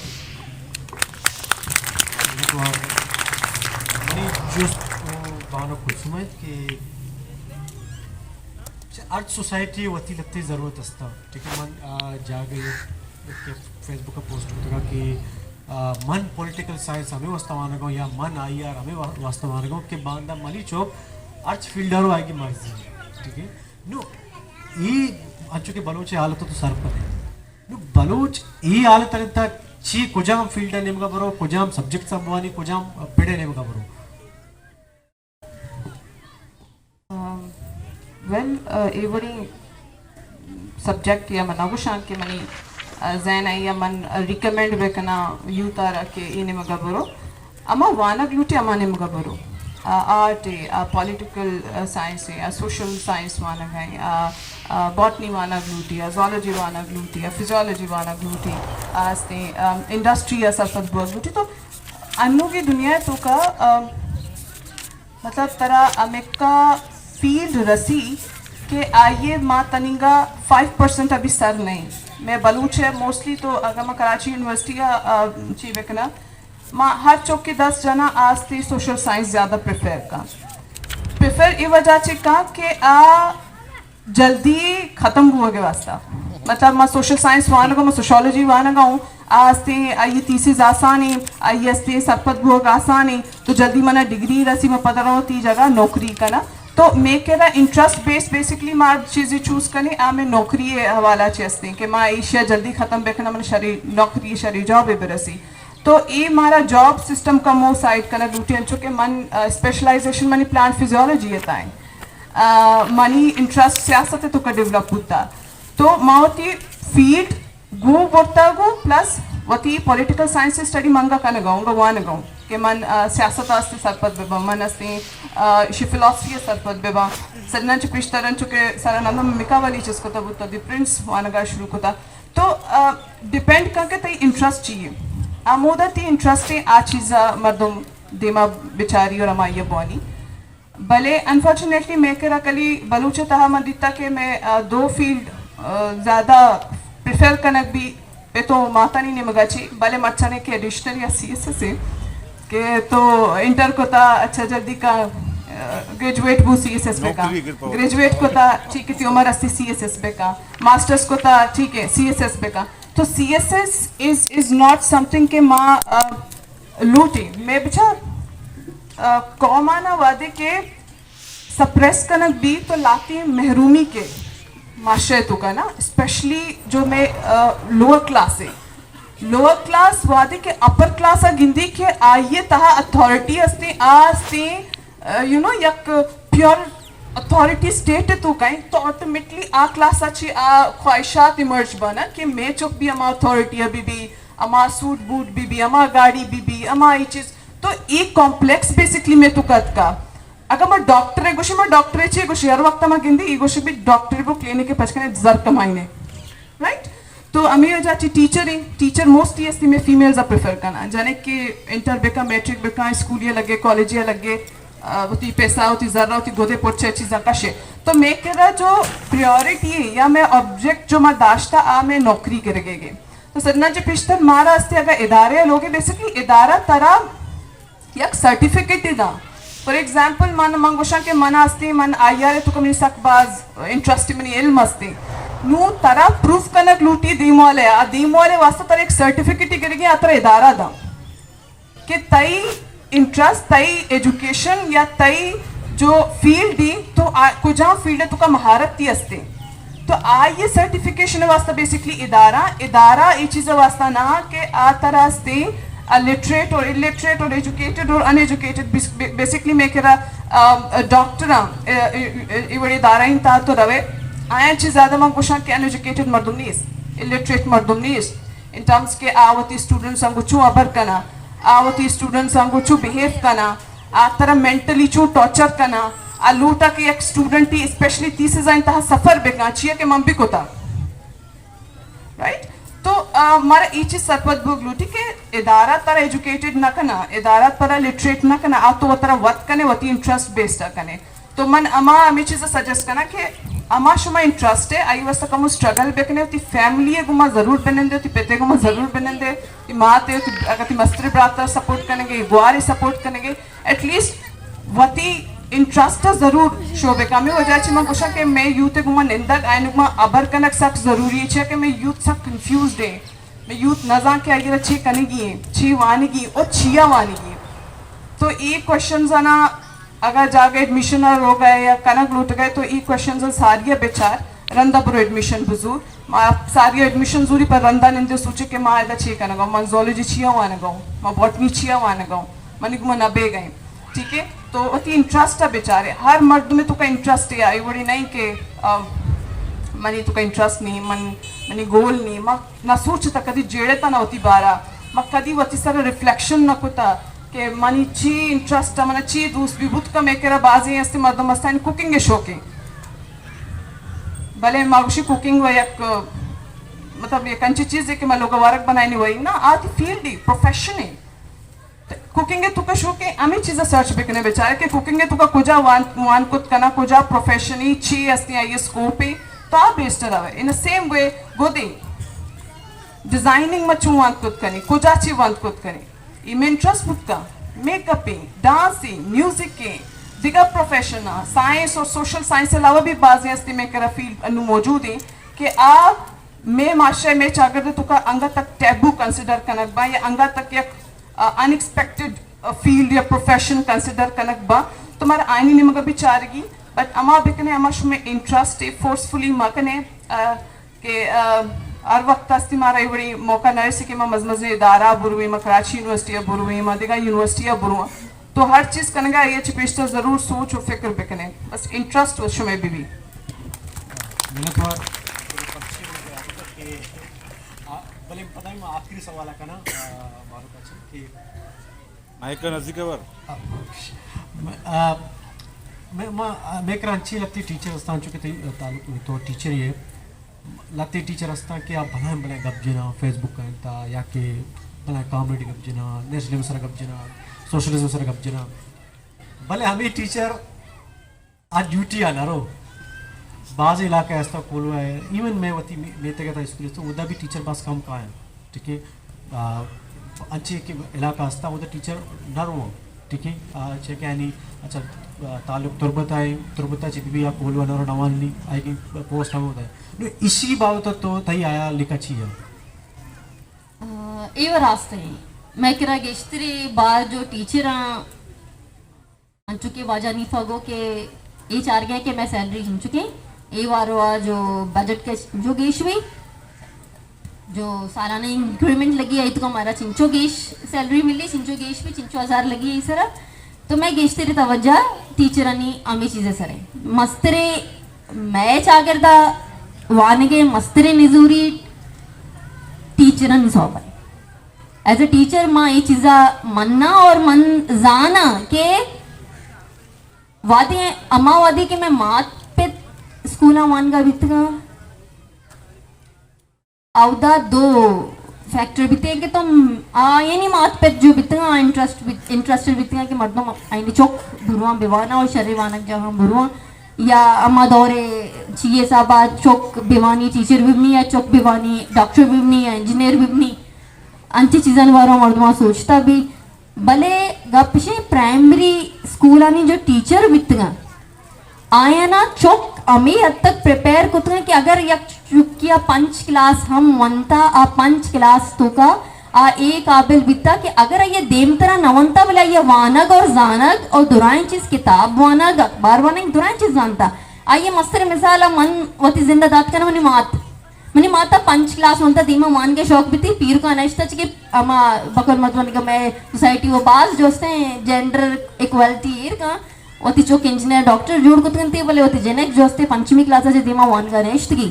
منی جست گوں بانک کلثوم ءَ انت کہ چہ ہرچ سوسائٹی ءَ وتی لہتے ضرورت است انت۔ ٹھیک ہے، من، آ، جاگہے کہ فیس بک ءَ پوسٹ کتگ کہ، آ، من پولیٹیکل سائنس ہمے واسطہ وانگ ءَ آں یا من آئی آر ہمے وا-، واسطہ وانگ ءَ آں کہ باندا منی چک ہرچ فیلڈ ءَ رو آئی ءِ مرضی۔ ٹھیک ہے؟ نو، اے انچو کہ بلوچ ءِ حالت تو سرپد ہے۔ نو، بلوچ اے حالت ءَ تا چی کجام فیلڈ ءِ نیمگا برو، کجام سبجیکٹ سمبوانی، کجام پڑ ءِ نیمگا برو؟ آ، ویل، آ، اے وڑی سبجیکٹ یا من نہ گوشاں کہ منی، آ، ذہن ءَ یا من ریکمینڈ بہ کناں یوتھ ءَ را کہ اے نیمگا برو۔ ہما وانگ لوٹی، ہما نیمگا برو۔ آ، آرٹ ءِ، آ، پولیٹیکل، آ، سائنس ءِ، آ، سوشل سائنس وانگ ءِ، آ، آ، باٹنی وانگ لوٹی، آ، زولوجی وانگ لوٹی، آ، فزیولوجی وانگ لوٹی، آ، استیں، آ، انڈسٹری ءَ سرپد بوگ لوٹی۔ تو انوگی دنیا ءِ توکا، آ، مطلب، ترا ہمکا فیلڈ رسی کہ آئی ءَ ما تننگا فائیو پرسنٹ ابھی سر نہیں۔ مئے بلوچ ءِ موسٹلی تو اگر ما کراچی یونیورسٹی ءَ، آ، چی بکناں، ما ہر چوکے دس جنا آستی سوشل سائنس زیادہ پریفر کن۔ پریفر اے وجہ چی کن کہ آ جلدی ختم بوگ ءِ واسطہ۔ مطلب، ما سوشل سائنس وانگا، ما سوشولوجی وانگا ہوں، آ ہستیں، آئی تھیسز آسان ہیں، آئی ہستیں سرپد بوگ آسان ہیں، تو جلدی منا ڈگری رسی، ما پدا رواں تی جگہ نوکری کناں۔ تو مئے کرا انٹرسٹ بیس، بیسکلی ما چیزی چوز کنیں، آ مئے نوکری ءِ حوالہ چی ہستیں کہ ما ایشیا جلدی ختم بکناں، من شری نوکری، شری جاب برسی۔ تو اے مارا جاب سسٹم کمو سائیڈ کنگ لوٹی، انچو کہ من، آ، اسپیشلائزیشن منی پلانٹ فزیولوجی ءِ تھا ایں۔ آ، منی انٹرسٹ سیاست ءِ توکا ڈیولپ بوتا۔ تو ما وتی فیلڈ گوں برتا گوں، پلس وتی پولیٹیکل سائنس اسٹڈی منگا کنگا اوں، گا وانگا اوں کہ من، آ، سیاست ءَ ہستی سرپد بباں، من ہستیں، آ، ایشی فلسفی ءَ سرپد بباں۔ سجناں چہ پیشتر انچو کہ سارا نندم مکاولی چست کتا بوتا، دی پرنس وانگا شروع کتا۔ تو، آ، ڈیپینڈ کن کہ تئی انٹرسٹ چی ہے۔ ہمودا تئی انٹرسٹ ہے، آ چیزا مردم دیما بچاری اور ہمائی بوانی۔ بلے انفارچونیٹلی مئے کرا کلی بلوچ ءِ تہا من دیتا کہ مئے، آ، دو فیلڈ، آ، زیادہ پریفر کنگ بی، پہ تو ماتانی نیمگا چی، بلے مرچانے کہ ایڈیشنل یا سی ایس ایس ہے کہ تو انٹر کتا، اچھا جلدی کا، آ، گریجویٹ بو سی ایس ایس بکا۔ نوکری اگر پاؤ۔ گریجویٹ کتا، ٹھیک ہے، تی عمر استی سی ایس ایس بکا۔ ماسٹرز کتا، ٹھیک ہے، سی ایس ایس بکا۔ تو C S S is, is not something کہ ما، آ، لوٹیں۔ مئے بچار، آ، قومانا وہدے کہ سپریس کنگ بی تو لہتیں محرومی کے معاشرے توکا نا، اسپیشلی جو مئے، آ، لوور کلاس ہے۔ لوور کلاس وہدے کہ اپر کلاس ءَ گندی کہ آئی ءِ تہا اتھارٹی ہستیں، آ ہستیں، آ، یو نو، یک پیور اتھارٹی اسٹیٹ توکا ایں، تو آٹومیٹکلی آ کلاس ءَ چی آ خواہشات ایمرج بنا کہ مئے چک بی ہما اتھارٹی ءَ بی بی، ہما سوٹ بوٹ بی بی، ہما گاڑی بی بی، ہما ای چیز۔ تو اے کمپلیکس بیسکلی مئے توکا اتکا۔ اگاں ما ڈاکٹر ءَ گوشیں، ما ڈاکٹر ءَ چے گوشیں؟ ہر وقت ما گندی اے گوشی بی ڈاکٹر بو، کلینک ءَ پچ کنے زر کمائینے۔ رائٹ؟ تو ہمے وجہ چی ٹیچر ایں، ٹیچر موسٹلی ہستی مئے فیمیلز ءَ پریفر کناں۔ جنے کہ انٹر بکا، میٹرک بکا، اسکولی ءَ لگے، کالجی ءَ لگے، آ، وتی پیسہ، وتی زر، وتی گدے پچے چیزاں کشے۔ تو مئے کرا جو پریورٹی ہے یا مئے آبجیکٹ جو ما داشتا، آ مئے نوکری گرگے گے۔ تو سجنا چہ پیشتر مارا ہستی اگاں ادارے ءَ لوگے، بیسکلی ادارہ ترا یک سرٹیفکیٹ داں۔ فار ایگزامپل، من، من گوشاں کہ من ہستیں، من آئی آر ءِ توکا منی سک باز انٹرسٹ، منی علم ہستیں۔ نوں ترا پروف کنگ لوٹی دیموالے، آ دیموالے واسطہ ترا یک سرٹیفکیٹ گرگی، آ ترا ادارہ داں کہ تئی انٹرسٹ، تئی ایجوکیشن یا تئی جو فیلڈ ای، تو آ، کجام فیلڈ ءِ توکا مہارت تی ہستیں۔ تو آئی ءِ سرٹیفکیشن واسطہ بیسکلی ادارہ، ادارہ اے چیز واسطہ نہ کہ آ ترا ہستیں، آ، لٹریٹ اور الٹریٹ اور ایجوکیٹڈ اور ان ایجوکیٹڈ، بیس-، بے-، بیسکلی مئے کرا، آ، ڈاکٹر آں، اے، اے، اے، اے وڑی ادارہ ایں تا تو روے، آیاں چی زیادہ من گوشاں کہ ان ایجوکیٹڈ مردم نیست، الٹریٹ مردم نیست، ان ٹرمز کہ آ وتی اسٹوڈنٹس آں گوں چوں ہبر کناں، آ وتی اسٹوڈنٹس آں گوں چوں بہیو کناں، آ ترا مینٹلی چوں ٹارچر کناں، آ لوٹا کہ یک اسٹوڈنٹی اسپیشلی تھیسز آں تہا سفر بکاں، چیا کہ من بکتا۔ رائٹ؟ تو، آ، مارا اے چیز سرپد بوگ لوٹی کہ ادارہ ترا ایجوکیٹڈ نہ کناں، ادارہ ترا لٹریٹ نہ کناں، آ تو وترا وت کنے، وتی انٹرسٹ بیسڈ کنے۔ تو من ہما ہمے چیز سجیسٹ کناں کہ ہما شما انٹرسٹ ہے، آئی واسطہ کمو اسٹرگل بکنے، وتی فیملی گما ضرور بنندے، وتی پتے گما ضرور بنندے، وتی ماتے، وتی، اگر تی مستر براتر سپورٹ کنگے، گوارے سپورٹ کنگے، ایٹ لیسٹ وتی انٹرسٹ ءَ ضرور شو بکن۔ ہمے وجہ چہ من گوشاں کہ مئے یوتھ ءِ گوما نندگ، آیانی گوما ہبر کنگ سک ضروری ہے، چیا کہ مئے یوتھ سک کنفیوزڈ ہے۔ مئے یوتھ نہ زان کہ آئی را چے کنگی ہیں، چے وانگی ہیں اور چیا وانگی ہیں۔ تو اے کوشچنز آنا اگاں جاگہ ایڈمیشن ءَ روگ ءَ یا کنگ لوٹگ ءَ تو اے کوئسچنز ساری ءَ بچار، رندا برو ایڈمیشن بزور۔ ما ساری ءَ ایڈمیشن زوری پر رندا نندے سوچے کہ ما ادا چے کنگ ءَ، من زولوجی چیا وانگ ءَ، ما باٹنی چیا وانگ ءَ، منی گما نہ بیگ ءَ۔ ٹھیک ہے، تو وتی انٹرسٹ ءَ بچارے، ہر مردمے توکا انٹرسٹ ہے، اے وڑی نہیں کہ، آ، منی توکا انٹرسٹ نہیں، من، منی گول نہیں، ما نہ سوچتا، کدی جیڑتا نہ وتی بارا، ما کدی وتی سر ریفلیکشن نہ کتا کہ منی چی انٹرسٹ ءَ، منا چی دوست بی بوت کا۔ مئے کرا بازیں ہستی مردم ہستانی کوکنگ ءِ شوقیں، بلے ما گوشی کوکنگ و یک، مطلب، یک انچی چیزے کہ ما لوگ ءَ وارگ بنائینی وئی نا، آ تی فیلڈ ای، پروفیشن ای۔ کوکنگ ءِ توکا شوقیں، ہمے چیزا سرچ بکنے بچارے کہ کوکنگ ءِ توکا کجا وان، وان کت کنا، کجا پروفیشن ای، چی ہستی آئی اسکوپ ای، تو آ بیسٹ روے۔ ان سیم وے گودی ڈیزائننگ ما چون وان کت کنی، کجا چی وان کت کنی۔ ای مئے انٹرسٹ بوت کا، میک اپ ایں، ڈانس ایں، میوزک ایں، دگہ پروفیشن آں، سائنس اور سوشل سائنس علاوہ بھی بازیں ہستی مئے کرا فیلڈ انو موجود ایں کہ آ مئے معاشرہ، مئے چاگرد توکا انگا تک ٹیبو کنسیڈر کنگ با یا انگا تک یک، آ، ان ایکسپیکٹڈ، آ، فیلڈ یا پروفیشن کنسیڈر کنگ با، تو مارا آئینی نیمگا بھی چارگی، بٹ اما بکنے، اما شمئے انٹرسٹ اے، فورسفلی مکنے، آ، کہ، آ، ہر وقت ہستی مارا اے وڑی موقع نہ رسی کہ ما مزمزیں ادارہ برویں، ما کراچی یونیورسٹی ءَ برویں، ما دگہ یونیورسٹی ءَ برویں۔ تو ہر چیز کنگا اے چہ پیشتر ضرور سوچ و فکر بکنے۔ بس انٹرسٹ و شمئے بی بی۔ منتوار۔ بلے پدا ما آخری سوال کنا، آ، بارو کا چی کہ مائیک ءَ نزیک ءَ بر۔ آ، آ، مئے، ما، آ، مئے کرا انچیں لہتے ٹیچر استاں، چونکہ تئی تعلق، تو ٹیچر ئے، لہتے ٹیچر استاں کہ آ بلاہیں بلاہیں گپ جناں، فیس بک ءَ انت یا کہ بلاہیں کامریڈی گپ جناں، نیشنلزم سرا گپ جناں، سوشلزم سرا گپ جناں۔ بلے ہمے ٹیچر آ ڈیوٹی آ نہ رو۔ بعض علاقہ است کولواہ ءَ، ایون مئے وتی می-، میتگ ءِ تہا اسکول است، اودا بھی ٹیچر باز کم کاینت۔ ٹھیک ہے، آ، انچیں کہ علاقہ است، اودا ٹیچر نہ رو۔ ٹھیک ہے، آ، چہ کہ یعنی، اچھا، آ، تعلق تربت ءَ، تربت ءَ چہ بی بی آ کولواہ نہ رو، نوان لی، آئی کی پوسٹ ہم ہوتا ہے۔ نو، اسی بابت تو تئی آیا لکھا چی ہے؟ آ، اے و راست ہے۔ مئے کرا گیشتری بار جو ٹیچر آں، انچو کہ واجہ حنیفہ گو کہ اے چارگیں کہ مئے سیلری چنچکیں، اے واروا جو بجٹ کے جو گیش بی، جو سالانہ انکریمنٹ لگی، آئی توکا مارا چنچو گیش سیلری ملی، چنچو گیش بی، چنچو ہزار لگی اے سرا۔ تو مئے گیشتر توجہ ٹیچرانی ہمے چیز سرے۔ مسترے مئے چاگردا وانگے مسترے نزوری ٹیچرانی صحبت۔ ایز اے ٹیچر ما اے چیزا مناں اور من زاناں کہ وہدے، ہما وہدے کہ مئے مات پت اسکولاں وانگا بیتگاں، اودا دو فیکٹر بیتیں کہ تو آ، یعنی مات پت جو بیتگاں، انٹرسٹ بیت-، انٹرسٹڈ بیتگاں کہ مردم آئینی چک برواں بواناں اور شرے وانگ جاہاں برواں، یا ہما دور چی حسابا چک بوانی ٹیچر ببنی یا چک بوانی ڈاکٹر ببنی یا انجینئر ببنی۔ انچیں چیزانی باروا مردماں سوچتا بی، بلے گپ اش ایں پرائمری اسکولانی جو ٹیچر بیتگاں، آیانا چک ہمے حد تک پریپیئر کتگاں کہ اگر یک چکیا پنچ کلاس ہم ونتا، آ پنچ کلاس توکا آ اے قابل بیتا کہ اگر آئی دیمترا نہ ونتا، بلے آئی وانگ اور زانگ اور درائیں چیز، کتاب وانگ، اخبار وانگ، درائیں چیز زانتا۔ آئی مستر مثال من وتی زندہ دات کناں، منی مات منی ماتا پنچ کلاس ونتا، دیما وانگے شوق بیتی، پیرکا نشتا، چکہ ہما بقول مردمانی کہ مئے سوسائٹی و باز جوستیں جینڈر ایکوالٹی ایر کن، وتی چک انجینئر ڈاکٹر جوڑ کت کنتی، بلے وتی جنک جوستے پنچمی کلاس چہ دیما وانگا نشتگی۔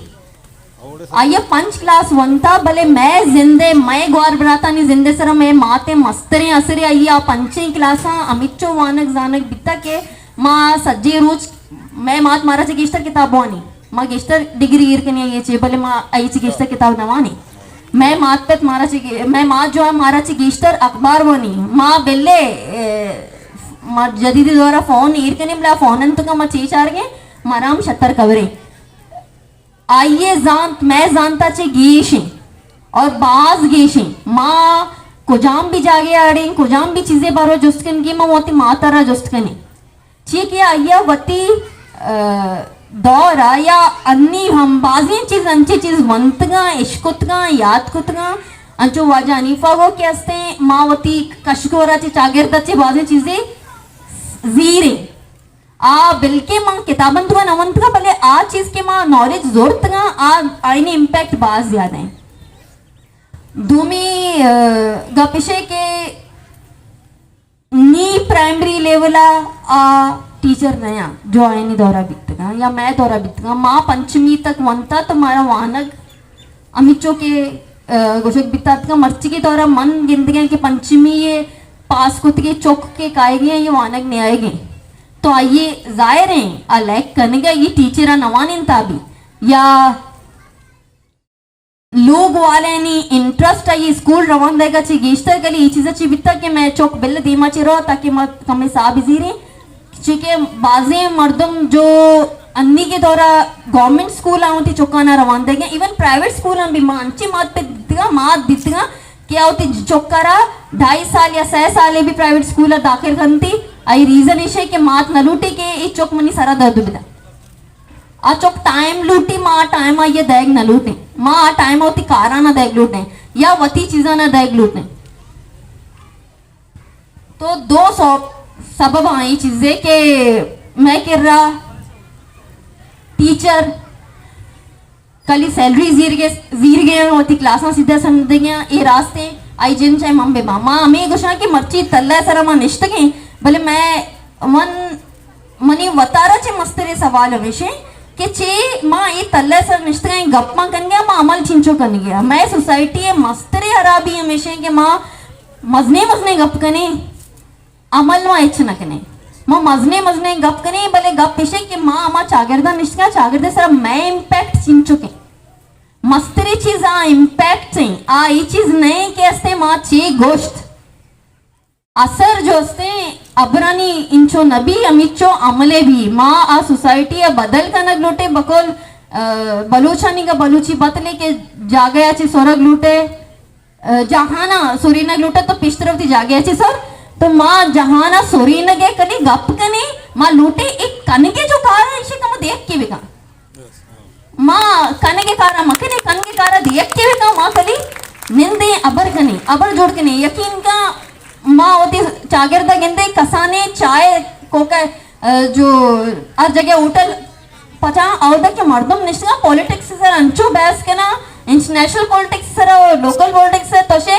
آئی پنچ کلاس ونتا، بلے مئے زندے، مئے گوار براتانی زندے سرا مئے ماتے مستریں اثرے آئی آ پنچیں کلاساں ہمیچو وانگ زانگ بیتا کہ ما سجے روچ، مئے مات مارا چہ گیشتر کتاب وانی۔ ما گیشتر ڈگری ایر کنی آئی چے، بلے ما آئی چے گیشتر کتاب نہ وانی۔ مئے مات پت مارا چے گے-، مئے مات جو ہے مارا چے گیشتر اخبار وانی۔ ما بلے، اے، ما جدیدی دورا فون ایر کنی، بلے فون انت کہ ما چے چارگے، مارا ہم شتر کورے۔ آئی زانت، مئے زانتا چے گیشیں اور باز گیشیں۔ ما کجام بھی جاگے آڑیں، کجام بھی چیزے بارو جست کنگی، ما وتی ماتا را جست کنی۔ چی کہ آئی ء وتی، ء، دور ء یا انی ہم بازیں چیز، انچیں چیز ونتگاں، اشکتگاں، یات کتگاں، انچو واجہ حنیفہ گو کہ استیں، ما وتی کشک ء چہ چاگرد ء چہ بازیں چیزے زیریں۔ آ بلکہ ما کتاباں تو نہ ونتگا، بلے آ چیز کہ ما نالج زورتگا، آ آئینی امپیکٹ باز زیادہ ہیں۔ دومی، آ، گپ اشے کہ نی پرائمری لیول آ، آ ٹیچر نیا جو آئینی دورہ بیتگا یا مئے دورہ بیتگا، ما پنچمی تک ونتا تو مارا وانگ ہمیچو کہ، آ، گوشگ بیتا اتکا، مرچی کے دورہ من گندگیں کہ پنچمی یہ پاس کتگے چک کے کائے گئے، یہ وانگ نیائے گئے۔ تو آئیے ظاہر ہیں، آ لیک کنگا یہ ٹیچر آ نوان انتا بھی۔ یا لوگ والے نی انٹرسٹ آئی اسکول روان دے گا چی گیشتر گلی یہ چیزا چی بیتا کہ میں چک بل دیما چی رو تاکہ ما کمی صاحب زیریں۔ چونکہ بازیں مردم جو انی کے دورا گورنمنٹ اسکول آ وتی چکانا روان دیگا، ایون پرائیویٹ اسکول آ بھی ما انچی مات پہ دیتگا، مات دیتگا کہ آ وتی چکا را ڈھائی سال یا سہ سالے بھی پرائیویٹ اسکول آ داخل کنتی۔ آئی ریزن ایشے کہ مات نہ لوٹی کہ ای چک منی سرا درد بدا۔ آ چک ٹائم لوٹی، ما آ ٹائم آئیے دیگ نہ لوٹیں، ما آ ٹائم وتی کارانا دیگ لوٹیں یا وتی چیزانا دیگ لوٹیں۔ تو دو سو سبب آئی چیزیں کہ میں کرا ٹیچر کلی سیلری زیر گئے، زیر گئے ہیں، وتی کلاساں سیدھا سمجھ گئے ہیں، اے راستے آئی جن چاہے من بے ما۔ ما ہمیں گوشاں کہ مرچی تلہ سرا ما نشتگیں، بلے میں من، منی وتارا چے مسترے سوال ہمیشیں کہ چے ما اے تلہ سر نشتگیں گپاں کنگے، ما عمل چنچو کنگے۔ میں سوسائٹی مسترے خرابی ہمیشیں کہ ما مزنیں مزنیں گپ کنیں، عمل ما ہچ نہ کنیں۔ ما مزنیں مزنیں گپ کنیں، بلے گپ ایشیں کہ ما ہما چاگرداں نشتگاں، چاگردے سرا مئے امپیکٹ چنچکیں۔ مستریں چیز آ امپیکٹ ہیں، آ ای چیز نہیں کہ استیں ما چے گوشت۔ اثر جو استیں، ابرانی انچو نبی، ہمیچو عملے بھی۔ ما آ سوسائٹی ء بدل کنگ لوٹیں، بقول، آ، بلوچانی کا بلوچی بتلے کہ جاگہ ء چی سرگ لوٹے۔ جہانا سرینگ لوٹے تو پیشتر وتی جاگہ چی سر، تو ما جہانا سرینگے کلی گپ کنے، ما لوٹے ایک کنگے جو کار ہے، ایشی کمو دیکھ کے بکن۔ ما کنگے کارا مکنے، کنگے کارا دیکھ کے بکن، ما کلی نندے ابر کنے، ابر جوڑ کنے۔ یقین کا ما وتی چاگرد گندے کسانے چائے کوکے، جو ہر جگہ ہوٹل پچا اودا کہ مردم نشتگا پالیٹکس سر انچو بحث کنا، انٹرنیشنل پالیٹکس سر، لوکل پالیٹکس سر، تو شے،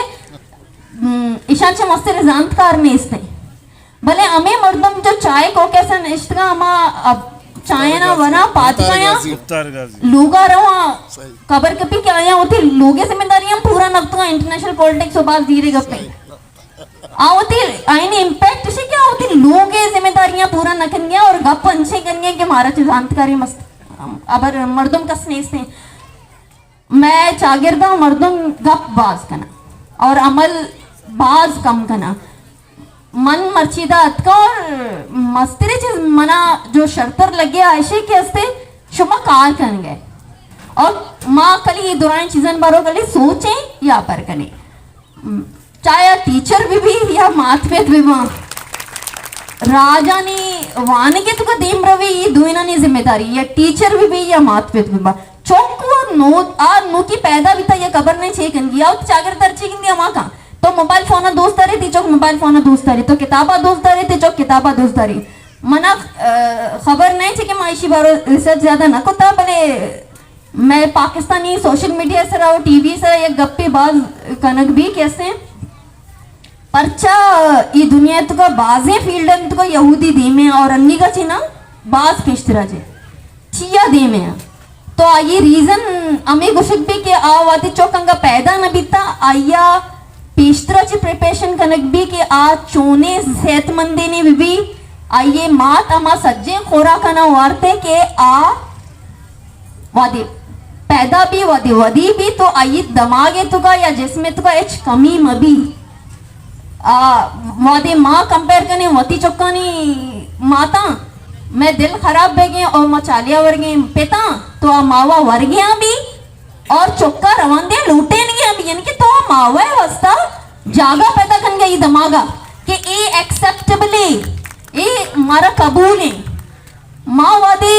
م، ایشان چہ مستر زانتکار نیست ہیں۔ بلے ہمیں مردم جو چائے کوکے سر نشتگا، ہما اب چائے نا ورا پاتکایا، لوگا رواں، قبر کپی کہ آیا ہوتی لوگے ذمہ داریاں پورا نکتگا، انٹرنیشنل پالیٹکس و باز دیرے گپے۔ آ وتی آئینی امپیکٹ اش کہ آ وتی لوگ ء ذمہ داریاں پورا نہ کنگے اور گپ انچیں کنگے کہ مارا چہ زانتکاری مست ابر مردم کس نیست ہیں۔ میں چاگرداں مردم گپ باز کنا اور عمل باز کم کنا۔ من مرچیدہ اتکا اور مستری چیز منا جو شرتر لگے آئشے کہ استے شما کار کنگے اور ما کلی درائیں چیزن بارو کلی سوچیں یا پر کنیں۔ چاہے آ ٹیچر بہ بی یا مات پت بہ باں، راجانی وانگ ء توکا دیم روی، اے دوئینانی ذمہ داری یا ٹیچر بہ بی یا مات پت بہ باں۔ چک و نو، آ نوکی پیدا بیتا یا خبر نہیں چے کنگی، آ وتی چاگرد در چے کنگی ہما کاں۔ تو موبائل فونا دوست داری، تی چک موبائل فونا دوست داری، تو کتابا دوست داری، تی چک کتابا دوست داری۔ منا، آ، خبر نہیں چے کہ ما ایشی بارو ریسرچ زیادہ نہ کتا، بلے مئے پاکستانی سوشل میڈیا سرا و ٹی وی سرا یک گپے باز کنگ بی کہ استیں، پرچا ای دنیا توکا بازیں فیلڈ انت کہ یہودی دیمیں اور انیگا چنا باز پیشترا جے چیا دیمیں۔ تو آئی ریزن ہمیں گوشگ بی کہ آ وہدے چک انگا پیدا نہ بیتا، آیا پیشترا چہ پریپریشن کنگ بی کہ آ چونیں صحت مندینے بہ بی، آئی مات ہما سجیں خوراکانا وارتے کہ آ وہدے پیدا بی، وہدے ودی بی تو آئی دماغ توکا یا جسم توکا ہچ کمی مبی۔ آ، وہدے ما کمپیئر کنیں وتی چکانی ماتاں، مئے دل خراب بیگیں اور ما چالیا ورگیں پتاں، تو آ ماوا ورگیاں بی اور چکا روان دے لوٹینگیاں بی، یعنی کہ تو آ ماوا واسطہ جاگہ پیدا کنگا ای دماغا کہ اے ایکسپٹیبل ہے، اے مارا قبول ہے۔ ما وہدے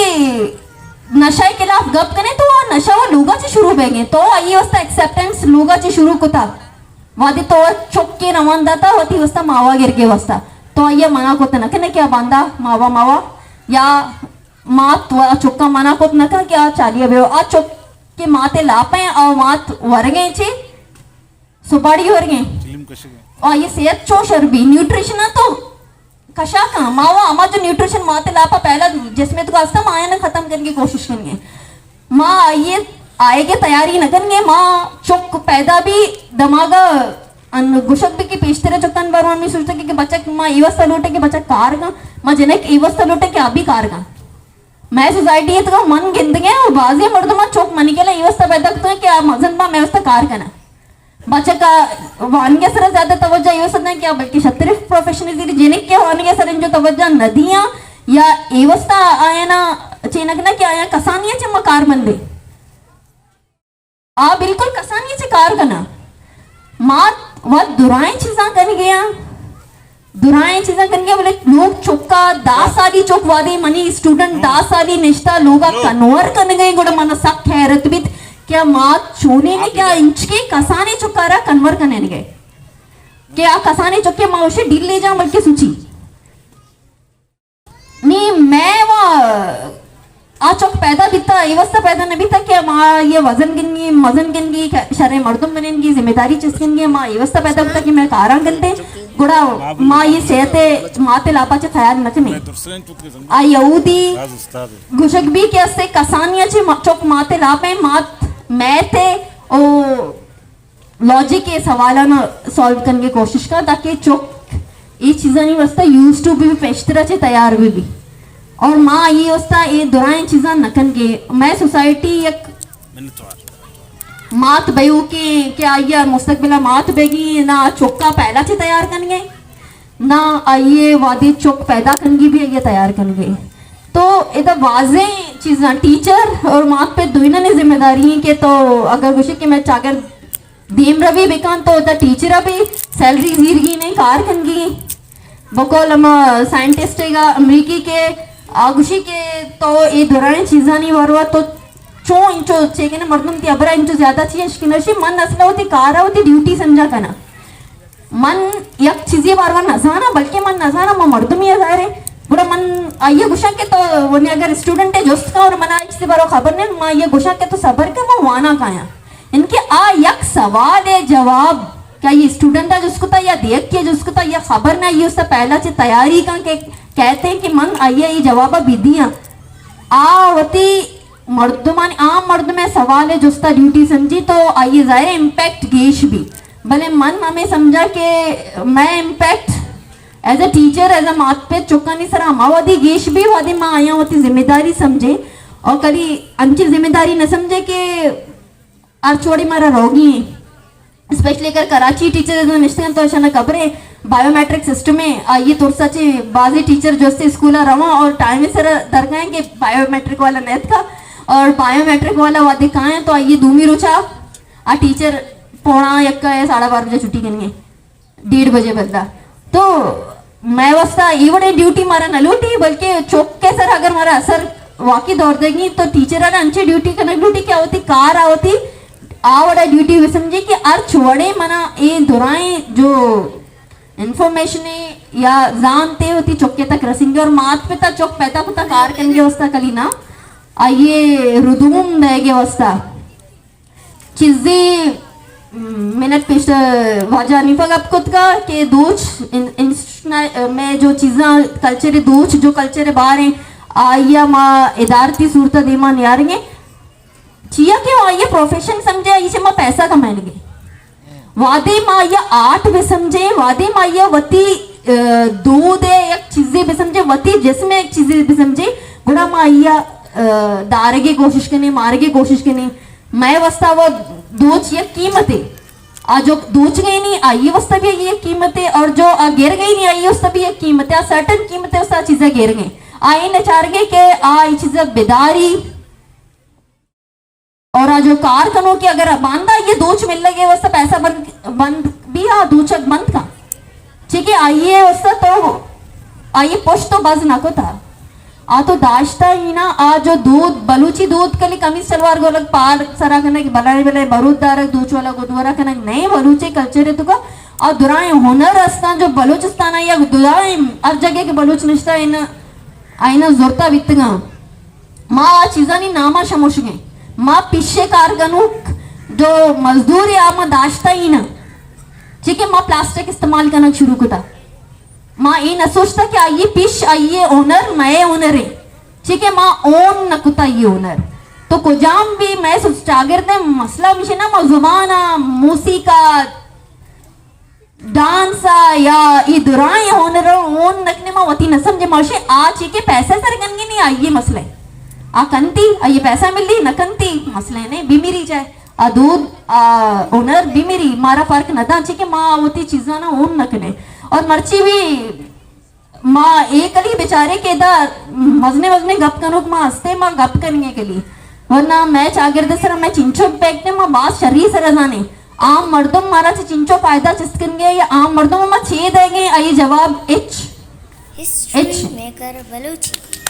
نشہ خلاف گپ کنیں تو آ نشہ و لوگا چہ شروع بیگیں، تو آئی واسطہ ایکسپٹنس لوگا چہ شروع کتا۔ وہدے تو چکے روان داتا وتی واسطہ ماوا گرگے واسطہ، تو آئی منع کت نہ کنے کہ آ باندا ماوا ماوا یا مات و چکاں منع کت نہ کن کہ آ چالی ءَ بیو۔ آ چک کہ مات ءِ لاپ ءَ، آ مات ورگیں چے سباڑی ورگیں۔ آ یہ صحت چو شر بی، نیوٹریشن تو کشا کن۔ ما و ہما جو نیوٹریشن مات ءِ لاپ ءَ پہلا جسم ءِ تو ہستا، ما آیاں ختم کرنے کی کوشش کرنگے۔ ما آئیے، آئے کے تیاری نہ کرنگے۔ ما چک پیدا بی دماغ ان گوشگ بی کہ پیشتر چکن باروا می سوچتا کہ، کہ بچک ما ای واسطہ لوٹے کہ بچک کار کن، ما جنک ای واسطہ لوٹے کہ آ بی کار کن۔ مئے سوسائٹی ءِ تکا من گندگیں اور بعضی مردم چک منی کلا ای واسطہ پیدا کتو کہ آ مزن با مئے واسطہ کار کنا۔ بچک ءَ وانگے سر زیادہ توجہ ای واسطہ دیں کہ بلکہ شترف پروفیشنل زیر جنک کے وانگے سر انچو توجہ نہ دیاں یا ای واسطہ آیا نا چینک نہ کہ آیا کسانی چما کار بندے۔ آ بالکل کسانی چہ کار کناں۔ ما وت درائیں چیزاں کنگے آں۔ درائیں چیزاں کنگے، بلے لوگ چکا دہ سالی چک وادے منی اسٹوڈنٹ دہ سالی نشتا لوگا کنور کنگے، گڑا منا سک حیرت بیت کہ آ مات چونے نے کیا انچکے کسانی چکا را کنور کنگے۔ کہ آ کسانی چکے ما اسے ڈیل لے جاں بلکہ سوچی۔ نی مئے و آ چک پیدا بیتا، ای واسطہ پیدا نہ بیتا کہ ما یہ وزن گنگی، مزن گنگی، شریں مردم بننگی، ذمہ داری چست گنگی، ما ای واسطہ پیدا بیتا کہ مئے کاراں گندے، گڑا ما یہ صحت مات لاپا چہ خیال نہ کنی۔ آ یہودی گوشگ بی کہ اسے کسانی چہ ما-، چک مات لاپیں، مات میتے او لاجک ءِ سوالاناں سالو کنگے کوشش کن تاکہ چک اے چیزانی واسطہ یوز ٹو بی، پیشترا چہ تیار بی بی۔ اور ما آئی واسطہ اے درائیں چیزاں نہ کنگے۔ مئے سوسائٹی یک مات بیوکیں کہ آئی ءَ مستقبل ءَ مات بیگی، نہ چکا پہلا چہ تیار کنگے، نہ آئی ءَ وادے چک پیدا کنگی بی آئی ءَ تیار کنگے۔ تو ادا واضح چیزاں ٹیچر اور مات پہ دوئینانی ذمہ داری ہیں کہ تو اگر گوشے کہ مئے چاگرد دیم روی بکن تو دا ٹیچر ءَ بھی سیلری زیرگی نہیں، کار کنگی۔ بقول ہما سائنٹسٹ ءَ امریکی کہ آ گوشی کہ تو اے درائیں چیزانی وروا تو چون انچو چے کنے مردم تی ابرا انچو زیادہ چی اشکنشی۔ من اصلا وتی کار ءَ وتی ڈیوٹی سمجھا کنا۔ من یک چیزی باروا نزاناں، بلکہ من نزاناں، من مردمی ظاہر ہے۔ گڑا من آئی گوشاں کہ تو ونی اگر اسٹوڈنٹ جست کا اور منا اس بارو خبر نہیں، من آئی گوشاں کہ تو صبر کر، من وانا کایاں۔ ان کہ آ یک سوال ءِ جواب کہ آئی اسٹوڈنٹ ءَ جست کتا یا دیکھ کے جست کتا یا خبر نہ، آئی اس پہلا چہ تیاری کن کہ کہتے ہیں کہ من آئی ءَ اے جواب ءَ بدیاں۔ آ وتی مردمان، عام مردم ءِ سوال ءِ جست ءَ ڈیوٹی سمجھی تو آئی ظاہر ہے امپیکٹ گیش بی۔ بلے من ہمیں سمجھا کہ مئے impact as a teacher, as a مات پت چکانی سرا ہما وھدی گیش بی وھدی ما آیاں وتی ذمہ داری سمجھیں اور کدی انچی ذمہ داری نہ سمجھیں کہ ہر چوڑی مارا روگی ہیں۔ اسپیشلی اگر کراچی ٹیچر نشتگن تو اشانا خبریں بایو میٹرک سسٹم ہے، آئی ترسا چہ بازی ٹیچر جو استے اسکولا رواں اور ٹائم سر درگائیں کہ بایو میٹرک والا نیت کا اور بایو میٹرک والا وادے کائیں تو آئی دومی روچا آ ٹیچر پونا یک ہے ساڑھا بارہ بجے چھٹی کنگے۔ ڈیڑھ بجے بدلا۔ تو مئے واسطہ اے وڑیں ڈیوٹی مارا نہ لوٹی، بلکہ چک ءِ سر اگر مارا اثر واقعی دور دگی تو ٹیچر ءَ انچے ڈیوٹی کنگ لوٹی کہ آ وتی کار ءَ وتی آ وڑا ڈیوٹی بہ سمجھے کہ ہر چوڑے منا اے درائیں جو انفارمیشن ہے یا زانت ہے وتی چکے تک رسینگے اور مات پتا چک پیدا کتا کار کنگے واسطہ کلی نہ آئیے ردوم دے گے واسطہ۔ چیزے منٹ پیش واجہ حنیفہ گپ کت کا کہ دوچ ان-، انسٹیٹیوشن میں جو چیزاں کلچر دوچ جو کلچر بار ہیں آئیا ما ادارتی صورت دیما نیاریں۔ چیا کہ آئیا پروفیشن سمجھے، آئی سے ما پیسہ کمائیں گے۔ وادے ما آئیا آرٹ بہ سمجھے، وادے ما آئیا وتی، آ، دود ہے یک چیزے بہ سمجھے، وتی جسم ہے یک چیزے بہ سمجھے، گڑا ما آئیا، آ، دارگے کوشش کنے، مارگے کوشش کنے۔ مئے واسطہ وہ دوچ یک قیمت ہے۔ آ جو دوچ گئے نہیں، آئی واسطہ بھی یک قیمت ہے، اور جو آ گر گئے نہیں، آئی واسطہ بھی یک قیمت ہے۔ آ سرٹن قیمت ہے، اس آ چیزیں گر گئے۔ آ اے نچار گئے کہ آ اے چیزیں بداری۔ اور آ جو کار کنو کہ اگر باندا یہ دوچ مل لگے واسطہ پیسہ بند، بند بھی آ دوچک بند کا۔ چیکہ آئیے است تو آئیے پشت تو بز نہ کتا۔ آ تو داشتا ہی نا، آ جو دود، بلوچی دود کلی قمیص شلوار گولگ پار سرا کنگ، بلائیں بلائیں برود دارگ، دوچ والا گدورا کنگ، نئے بلوچی کلچر تو کا، آ درائیں ہنر استان جو بلوچستان یا درائیں ہر جگہ کے بلوچ نشتا ان آئینا زرتا بیتگاں۔ ما آ چیزانی ناما شموشگیں۔ ما پیشے کار کنوک جو مزدور آ ما داشتا ہی نہ۔ چی کہ ما پلاسٹک استعمال کنگ شروع کتا۔ ما اے نہ سوچتا کہ آئی پیش، آئی اونر مئے اونر ہے۔ چی کہ ما اون نہ کتا یہ اونر۔ تو کجام بھی مئے سوچ چاگرد ہے، مسئلہ ہمیشہ نہ ما زبان آ، موسیقی آ، ڈانس آ یا ای درائیں ہنر اون نکنے، ما وتی نہ سمجھے۔ ما شے آ چی کہ پیسہ سر کنگے نہیں، آئیے مسئلہ ہے۔ آ کنتی، آئیے پیسہ ملی، نہ کنتی، مسئلہ نہیں، بمیری جائے۔ آ دود، آ ہنر بمیری، مارا فرق نہ داں، چی کہ ما وتی چیزاں نہ اون نکنے۔ اور مرچی بھی ما اے کلی بیچارے کہ ادا مزنے مزنے گپ کنوک ما ہستے، ما گپ کنگے کلی۔ ورنہ مئے چاگرد سرا مئے چنچو امپیکٹ ہے، ما باز شری سرا زانے۔ عام مردم مارا چہ چنچو فائدہ چست کنگے یا عام مردم ما چے دے گے، آئی جواب اچ۔ ہسٹری ہچ۔ میکر بلوچی۔